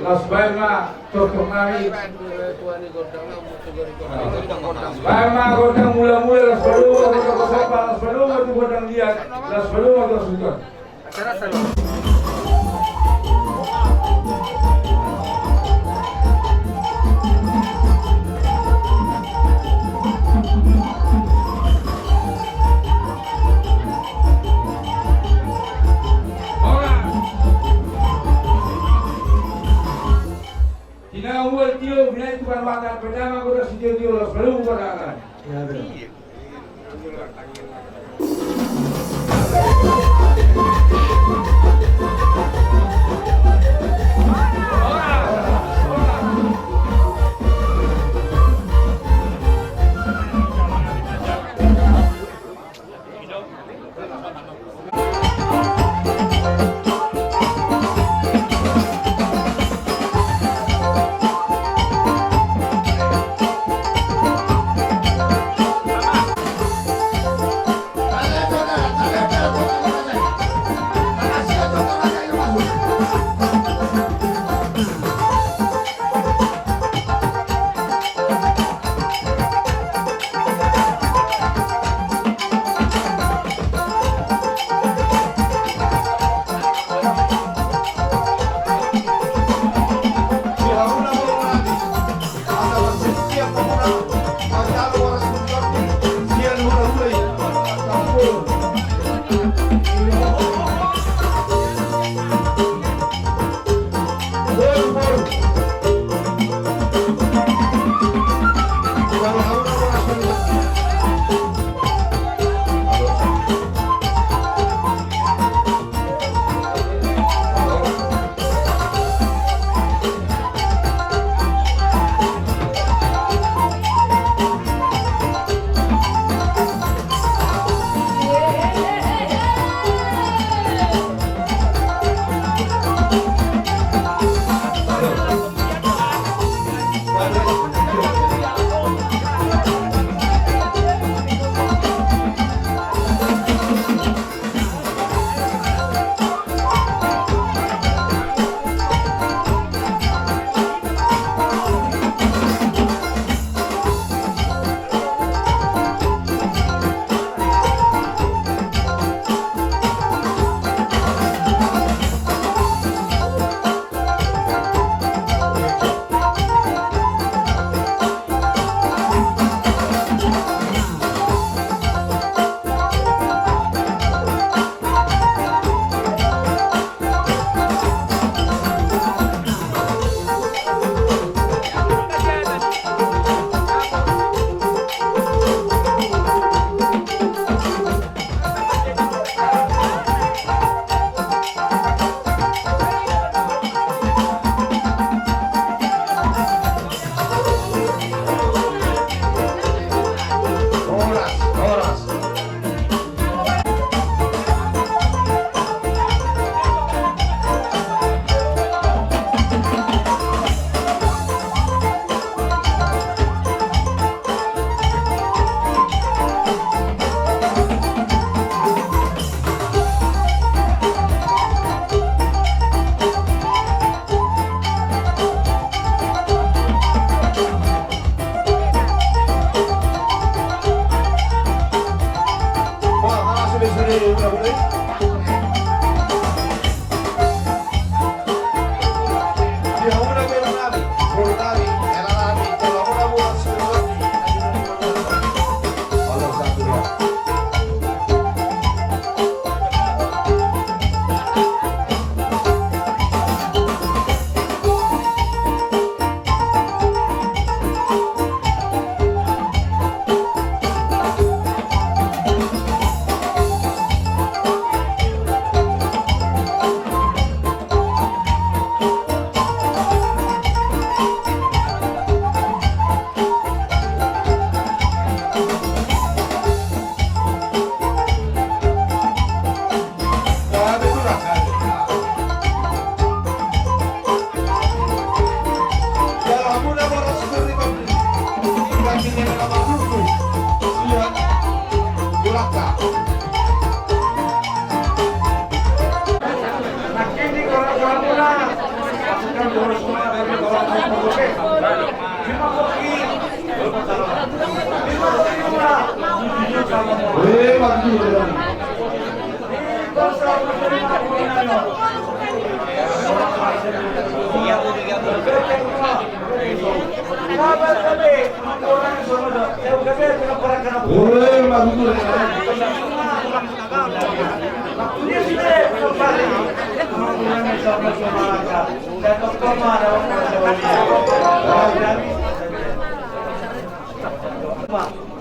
Las baen ma, tortor nami. Baen ma gondang mula-mula, las baen ma gondang kosompa, las baen ma tu gondang liat, las baen ma tu hasuhuton. Tinamu tio, binai tukang makan, pendama kota sitio-tio, las baen ma gondang.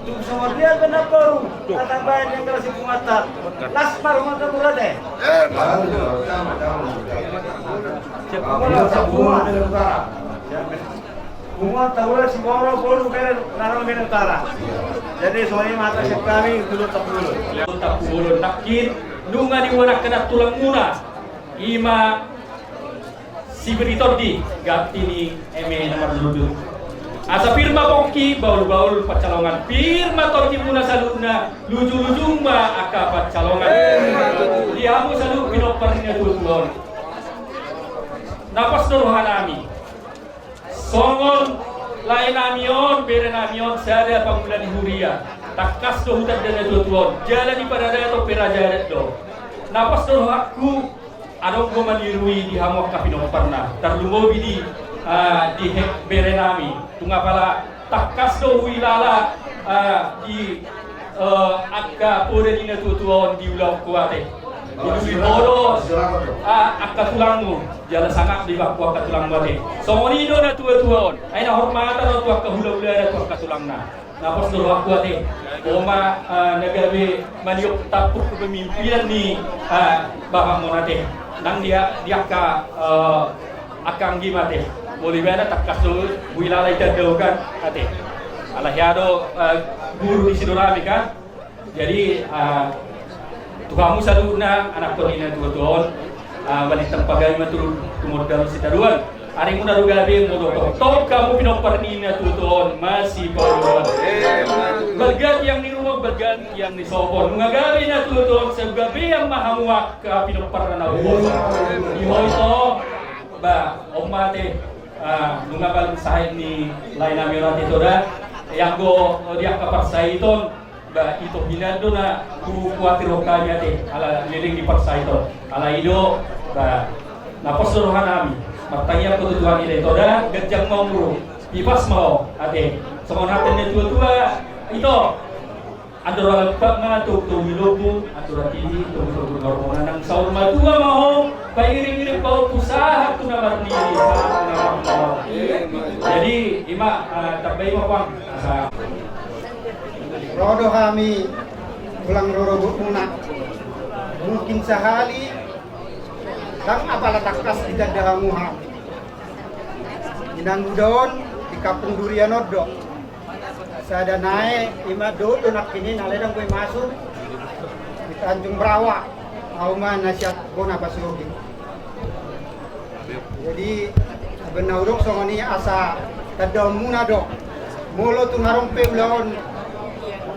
Tung songon dia pe namboru, na tambaen yang keras punguanta. Las ma rohanta murate. Punguanta murate, Siboro, Bolu, Bere, Naro, Bere Utara. Jadi songon i ma hata sian hami, Tulung Tapulolo. Tapulolo nangkin, nunga diboan angka na tulangmuna. I ma Sibiri Tondi, ganti ni eme na marlundu. Asa pir ma pongki, bahulbahul pansalongan. Pir ma tondimuna saluhutna, lujuluju ma angka pansalongan. Di hamu saluhut pinompar ni natuatua on. Na pos do rohanami. Songon laenami on, berenami on, sada pangula ni huria. Tangkas do hutanda natuatua on. Jala diparadaton pe raja adat do. Na pos do rohangku. Adong do manirui di hamu angka pinomparna, tarlumobi di, ah, di he-, berenami. Tung apala tangkas do huilala, ah, di, eh, angka poda ni natuatua on di ulaonku ate. Dilului ho do, ah, angka tulangmu, jala sangap do ibana angka tulangmu ate. Songon i do natuatua on. Ai na hormatan do tu angka hulahulana, tu angka tulangna. Na pos do rohangku ate. Ho ma, ah, na gabe maniop tampuk kepemimpinan ni, ah, bapakmon ate. Nang di, di angka, eh, angka anggim ate. Molo ibana tangkas do huilala, itanda ho kan ate. Alai hea do, eh, guru ni sidorami kan. Jadi, ah, tu hamu saluhutna anakkon ni natuatua on, ah, balintang pagabe ma tu, tumundalhon sitadoan. Arimuna do gabe molo tongtong hamu pinompar ni natuatua on masipaoloan. Balga tiang ni ruma, balga tiang ni sopo. Nunga gabe natuatua on, sai gabean ma hamu angka pinomparna na ulos. Di ho ito, ba, on ma ate, ah, nunga balga sahit ni laenami on ate, toda. Ianggo di angka parsahit on, ba, ito hinan do na hukuatir hami ate, ala leleng di parsahit on. Alai do, ba, na pos do rohanami. Martangiang ho tu Tuhan i da, ito da, ganjang ma umur, tipas ma ho ate. Songon hata ni natuatua, ito. Andor alak ma togtogi lombu, andor hatiti togtogi horbo. Nang saur matua ma ho, pairingiring pahompu sahat tu na marnini, sahat tu na marnono. Jadi, i ma, ah, tambai ma, Puang, asa. Ro do hami tulang rorobotmuna. Mungkin sahali ndang apala tangkas ditanda hamu hami. Inang uda on di Kampung Durian on do. Sada nai, i ma dohot do nangkin i, alai ndang boi masuk di Tanjung Berawa. Ahu ma na siat bona pasogi. Jadi, sebenarna hudok songon i asa tandaonmuna do. Molo tung adong pe ulaon,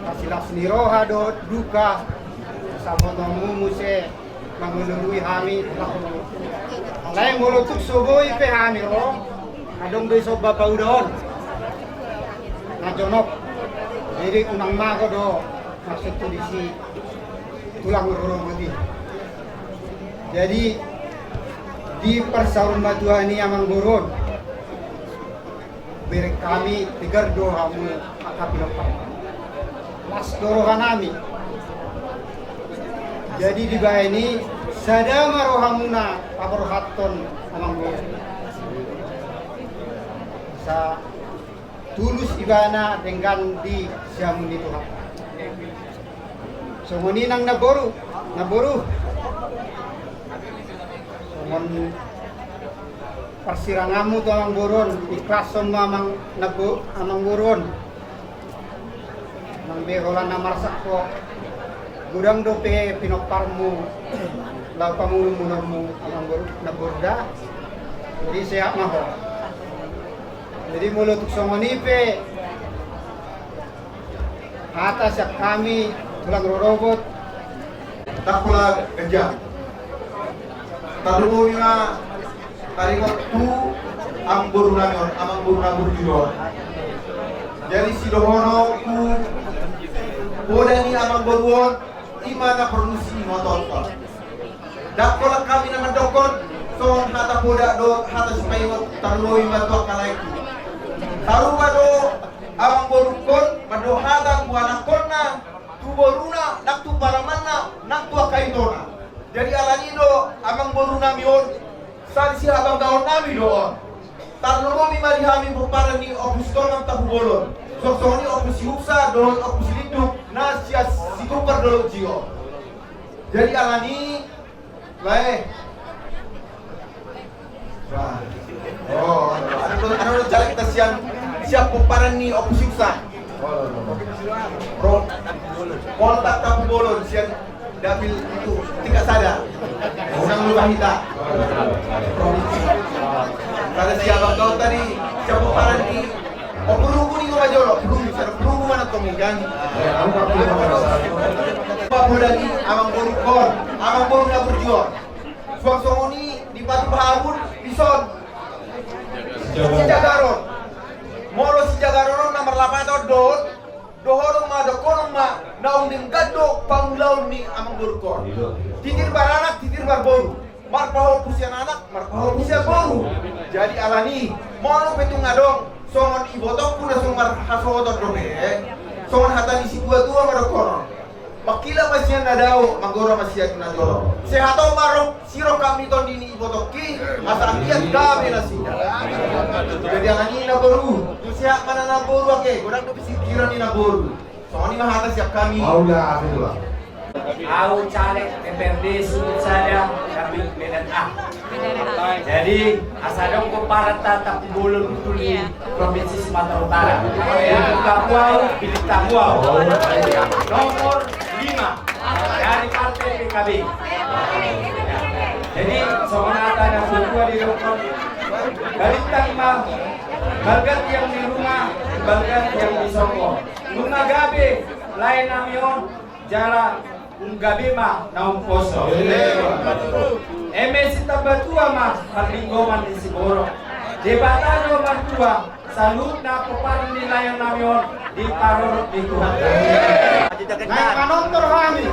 masilas ni roha dohot duka, sabotomu muse mangalului hami. Alai molo tung so boi pe hami ro, adong do i somba pauda on na jonok. Jadi unang mago do maksud tu disi tulang rorobot i. Jadi, di parsaur matua ni amangboru on, bereng hami, tegar do hamu angka pinompar. Las do rohanami. Jadi dibahen i, sada ma rohamuna paborhathon amangboru. Sa tulus ibana denggan di siamun ni Tuhan. Songon i nang namboru, namboru. Songon parsiranganmu tu amangboru on, ikhlashon ma amang, nambo-, amangboru on. Nang be holan na marsak ho, godang dope pinomparmu, laho pangulumulonmu amangboru, namboru da. Jadi sehat ma ho. Jadi molo tung songon i pe hata sian hami tulang rorobot. Ndang pola ganjang. Tarlumobi ma taringot tu amangboru nami on, amangboru na burju on. Jadi sidohononku, poda ni amangboru on, i ma na porlu siingotonhon. Ndang pola hami na mandokkon songon hata poda dohot hata sipaingot, tarlumobi ma tu angka laengku. Tarupa do amangborungkon mandok hata tu anakkonna, tu boruna, nang tu paramanna, nang tu angka itona. Jadi alani do amangborunami on, sada ni sihabanggaonnami do on. Tarlumobi ma di hami pomparan ni Ompu Sitorang Tampubolon, suang songon i Ompu Siuksa dohot Ompu Silindung na sian Situmbar Dolok Jio. Jadi alani, lae. Bah. Oh, anu, anu, caleg ta sian, sian pomparan ni Ompu Siuksa. Pro, Poltak Tampubolon sian dapil itu tingkat sada. Unang lupa hita. Provinsi. Sada sihabanggaon tadi, sian pomparan ni, oh, perunggu ni gua majolo, perunggu, sada perunggu mana kau megang? Paboda ni amangborungkon, amangboru na burju on. Suang songon i di Patu Pahabun, dison. Sijagaron. Molo sijagaron on na marlapaton dohot, dohonon ma, dohonon ma naung denggan do pangulaon ni amangborungkon. Titir baranak, titir barboru. Marpahompu sian anak, marpahompu sian boru. Jadi alani, molo pe tung adong songon ibotongku na so marhasohoton dope, songon hata ni situatua ma dohonon. Mangkilap ma sian na dao, manggora ma sian na jolo. Sehat on ma ro, sirongkap ni tondi ni ibotongki, asa anggiat gabe nasida. Jadi alani namboru, tu sehat ma na namboru ate, godang dope pikiran ni namboru. Songon i ma hata sian hami. Au caleg D P R D Sulut Sada, dapil Medan A. Jadi, asa adong pomparan ta Tampubolon Hundul di Provinsi Sumatera Utara. Pilih Tampuau, pilih Tampuau. Nomor lima dari Partai P K B. Jadi, songon hata na tuatua didok, balintang ma, balga tiang ni ruma, balga tiang ni sopo. Nunga gabe laenami on, jala nunga gabe ma naung poso. Eme sitambatua ma parlinggoman ni siborok. Debata do martua, saluhutna pomparan ni laenami on diparorot ni Tuhan. Naeng manortor hami.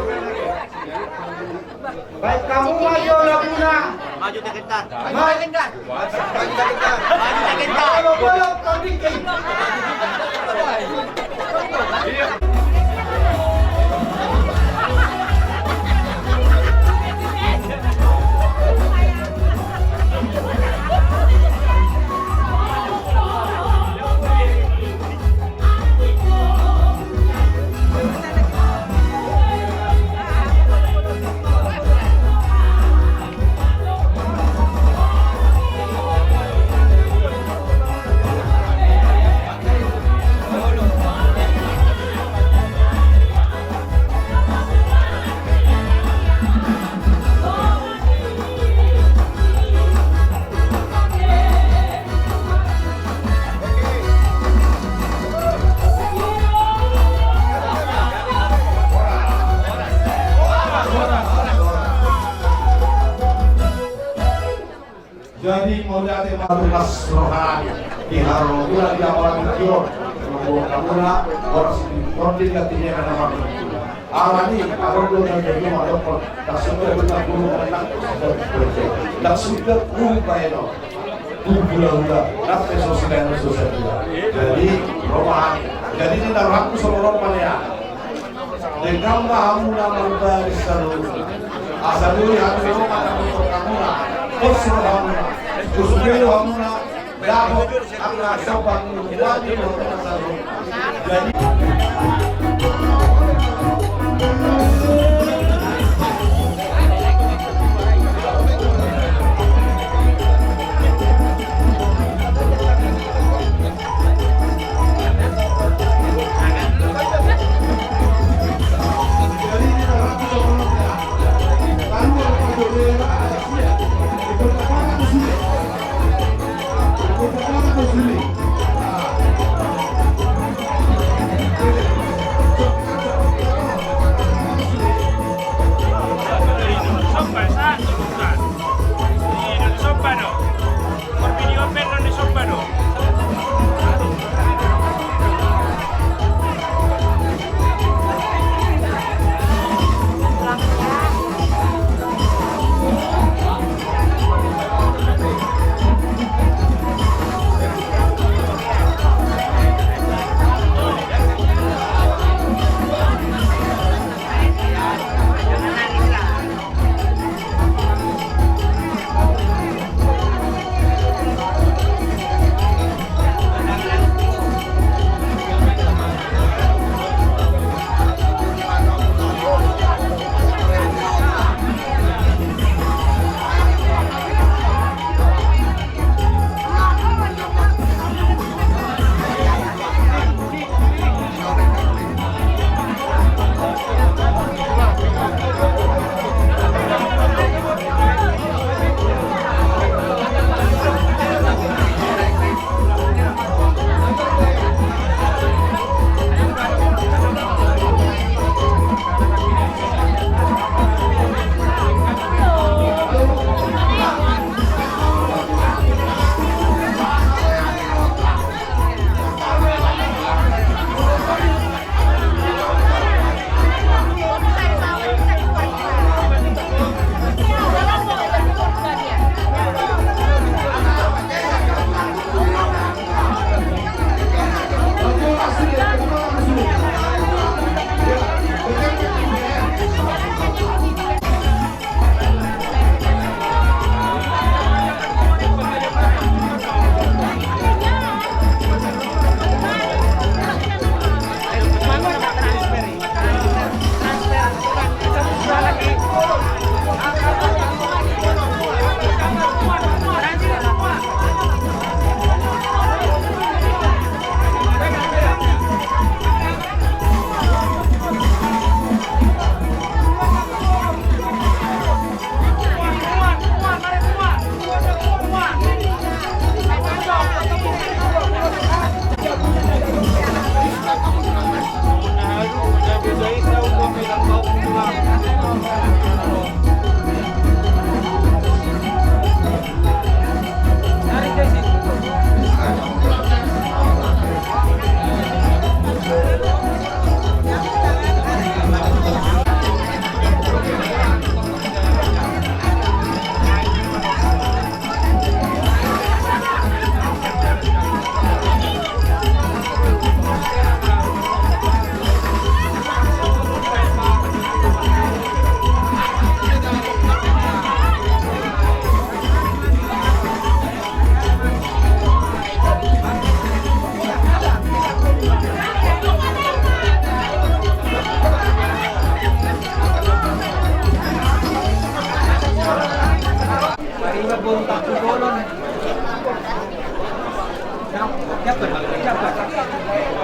Baen hamu ma jo laguna. Maju Tegentan. Maju Tegentan. Maju Tegentan. Maju Tegentan. Maju Tegentan. Jadi mauliate ma tunas rohani di haroromuna di apala tingki on. Mamboan hamuna horas di tondi na tinena na marnuntu. Alani adong do na jadi mandokkon, ndang suda guna guru, ndang suda guru baenon. Tu hulahula, ndang pe so sibaenon so sadia. Jadi rohani. Jadi ninna rohangku songon on ma nian. Denggan ma hamuna marbaris saluhutna. Asa boi hami roha na mandokkon hamuna. Pos rohamuna. Pos boi rohamuna. Dapot angka sopan ni rohamuna saluhutna. Jadi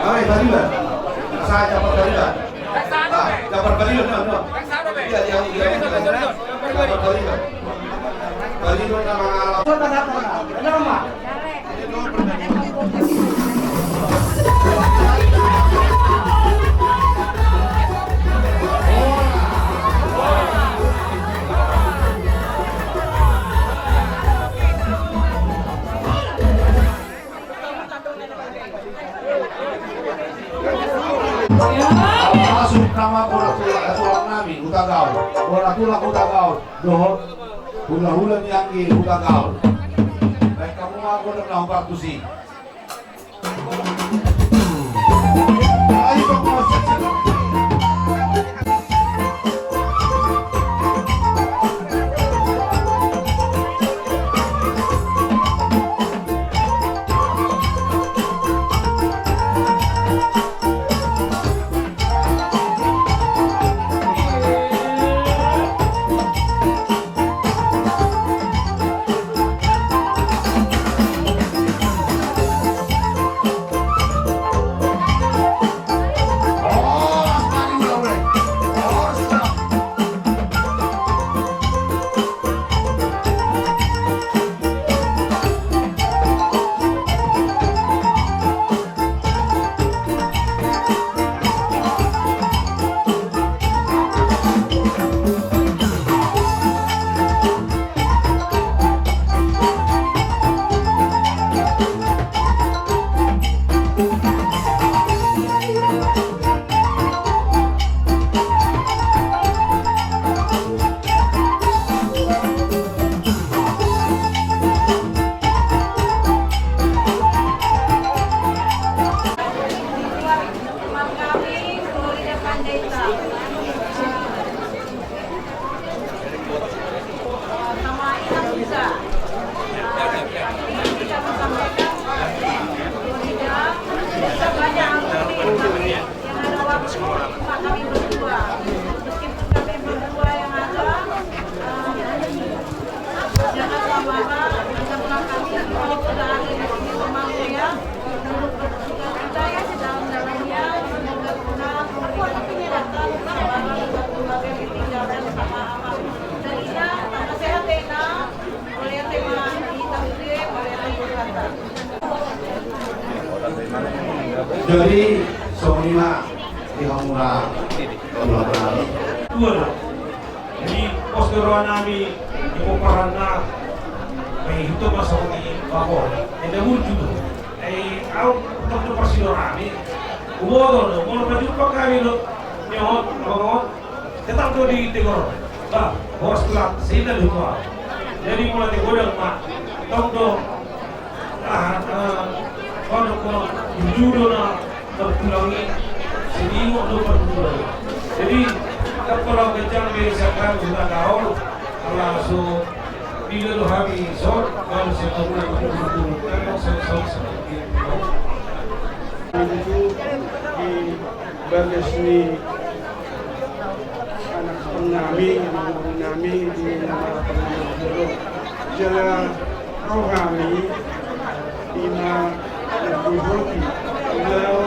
Ai, Fadila. Saya Jafar Fadila. Ah, Jafar Fadila, no, no. Iya, iya, iya. Jafar Fadila. Fadila nama. Masuk nama bola tulang, eh, tulang nami, Hutagaol. Bola tulang Hutagaol. Dohot hulahula ni anggi Hutagaol. Baik, hamu ma godang na hombar tusi. Jadi songon i ma di hamu na. Dua do. Jadi pos do roha nami di pomparanna. Baik, itu masuk di bakor. Enda burju tu. Eh, au, untuk persido nami. Uboto do, molo pajumpang hami do. Nihon, abang on. Tetap do di tegor. Bah, horas tulang, sehingga lupa. Jadi molo tegor ma. Tong do. Ah, ah, pondok kono, jujur do na, bertulangi, sedingok do bertulangi. Jadi, kalau kencang be siap kami sudah tahu, kalau so, bila do hami so, kalau saya tahu nak bertulangi, kan so, so, so. Itu di bagas ni anak nami, anak nami di nama jala rohani ima nagihoti lau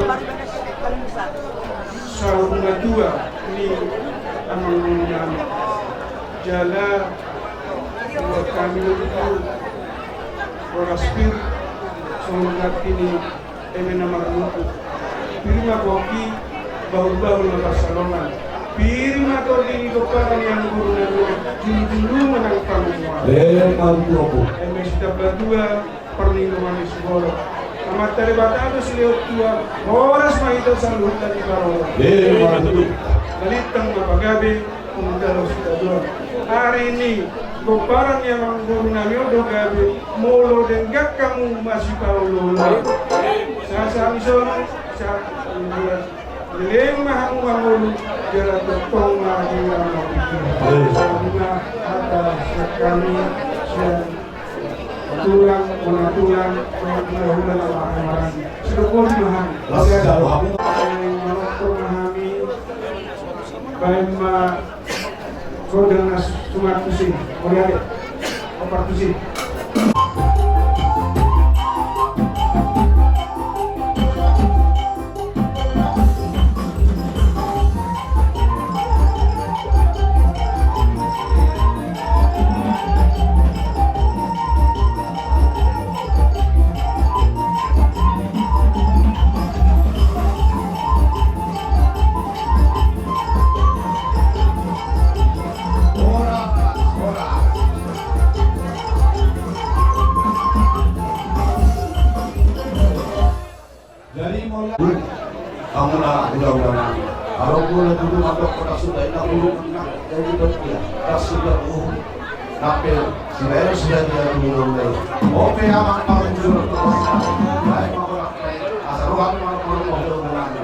saur matua ni amang nami jala buat kami itu horas pir songon nangkin i eme na marmutu. Pir ma pongki, bahulbahul ma pansalongan. Pir ma tondi ni pomparan ni amangboru nami on, julujulu ma nang pangomoan. Emma tutu, Ompu. Eme sitamba tua, parlindungan ni siborok. Amanta Debata do silehon tua, horas ma hita saluhutna diparorot. Emma tutu. Balintang ma pagabe, manjalo sitadoan. Ari ni pomparan ni amangboru nami on do gabe, molo denggan hamu masipaolooloan. Sasa ni solu, sa-, leleng ma hamu mangolu, jala tongtong ma di lama pikir. Ima hata sian hami, sian tulang, bona tulang, bona tulang, bona tulang. Sidok boti ma hami. Las jalo hamu. Manonton ma hami. Baen ma gondang na suman tusi. Mauliate. Opat tusi. Jadi mauliate. Hamu na hulahula nami. Adong muna julu mandok kota Sunda i na hulahula nami. Jadi berarti ya, tas sudah uhum. Napel, silayan sudah dia hulahula. Ope amang parjuru. Baik, mau apa? Asal rohan mau hulahula nami.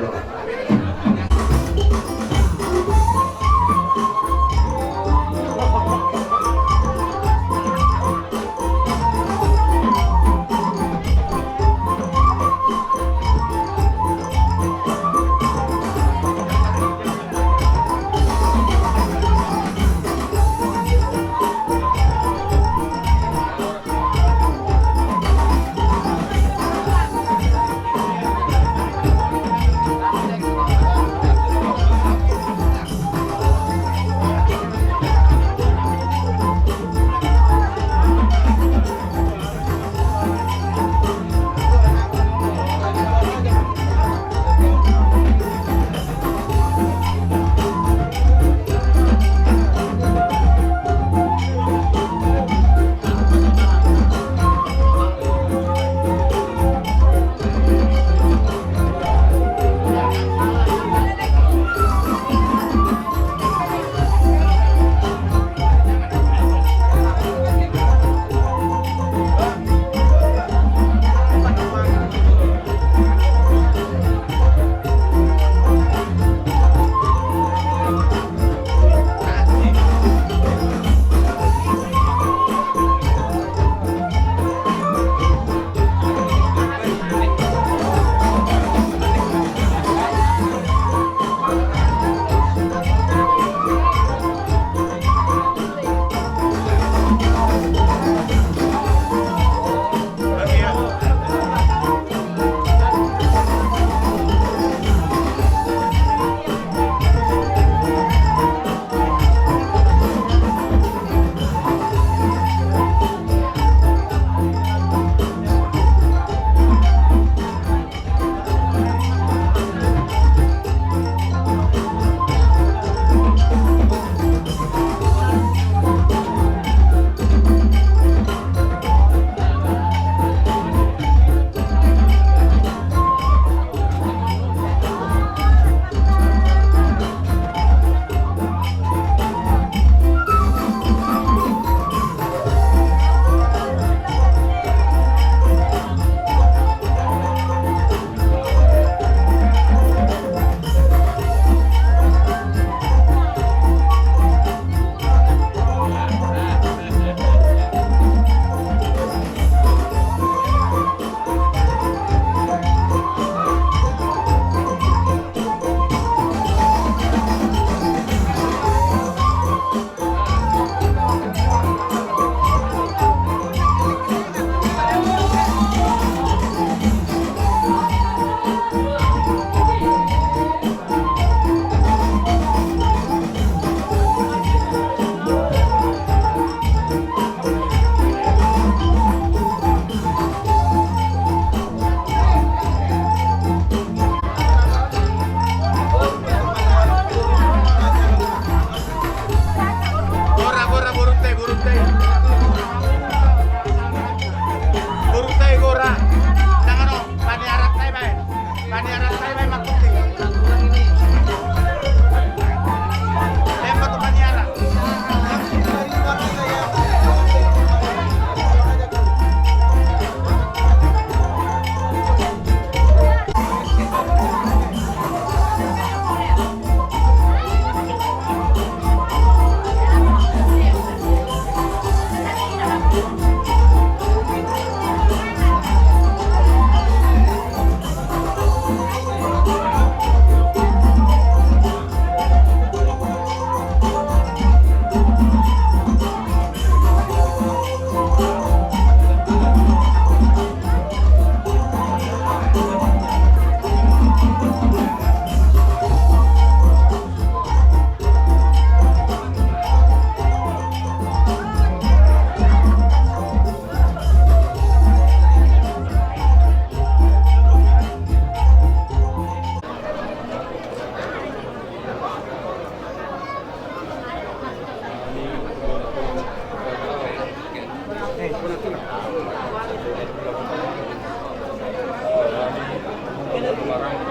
Jadi,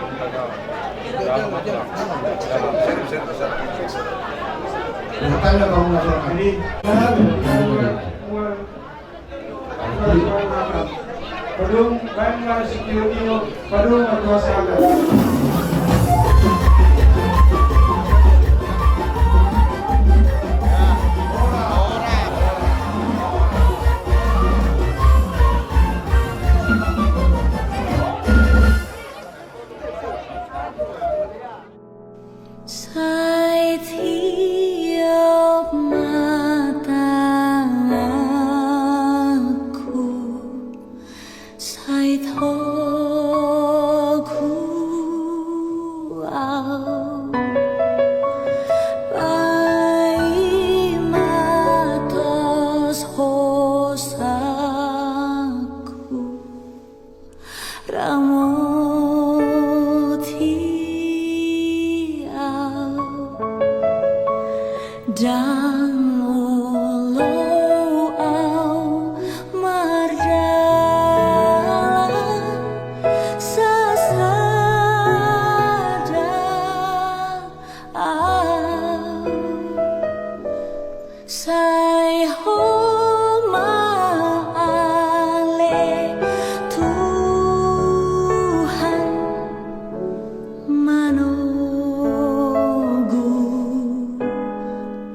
Padung, baen ma sitio-tio, padung, martua saga. Sai tiop ma tanganku, sai togu au, paima tos hosaku. Ramoti au, ndang olo au mardalan sasada. Au, sai Ho ma ale Tuhan manogu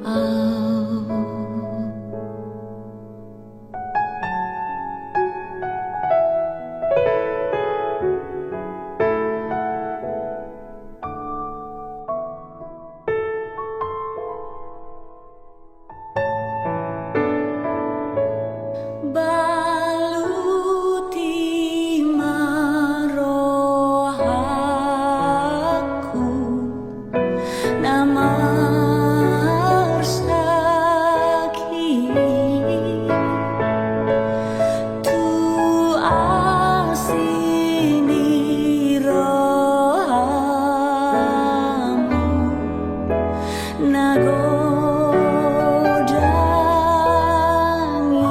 au. Baluti ma rohangku na marsahit tu asi ni rohamu na godang i.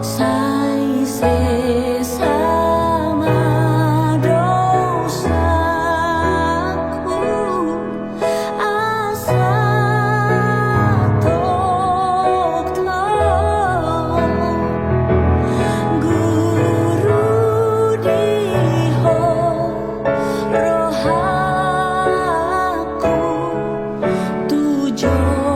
Sai sesa ma dosangku asa tongtong guru di Ho rohangku tu jolo.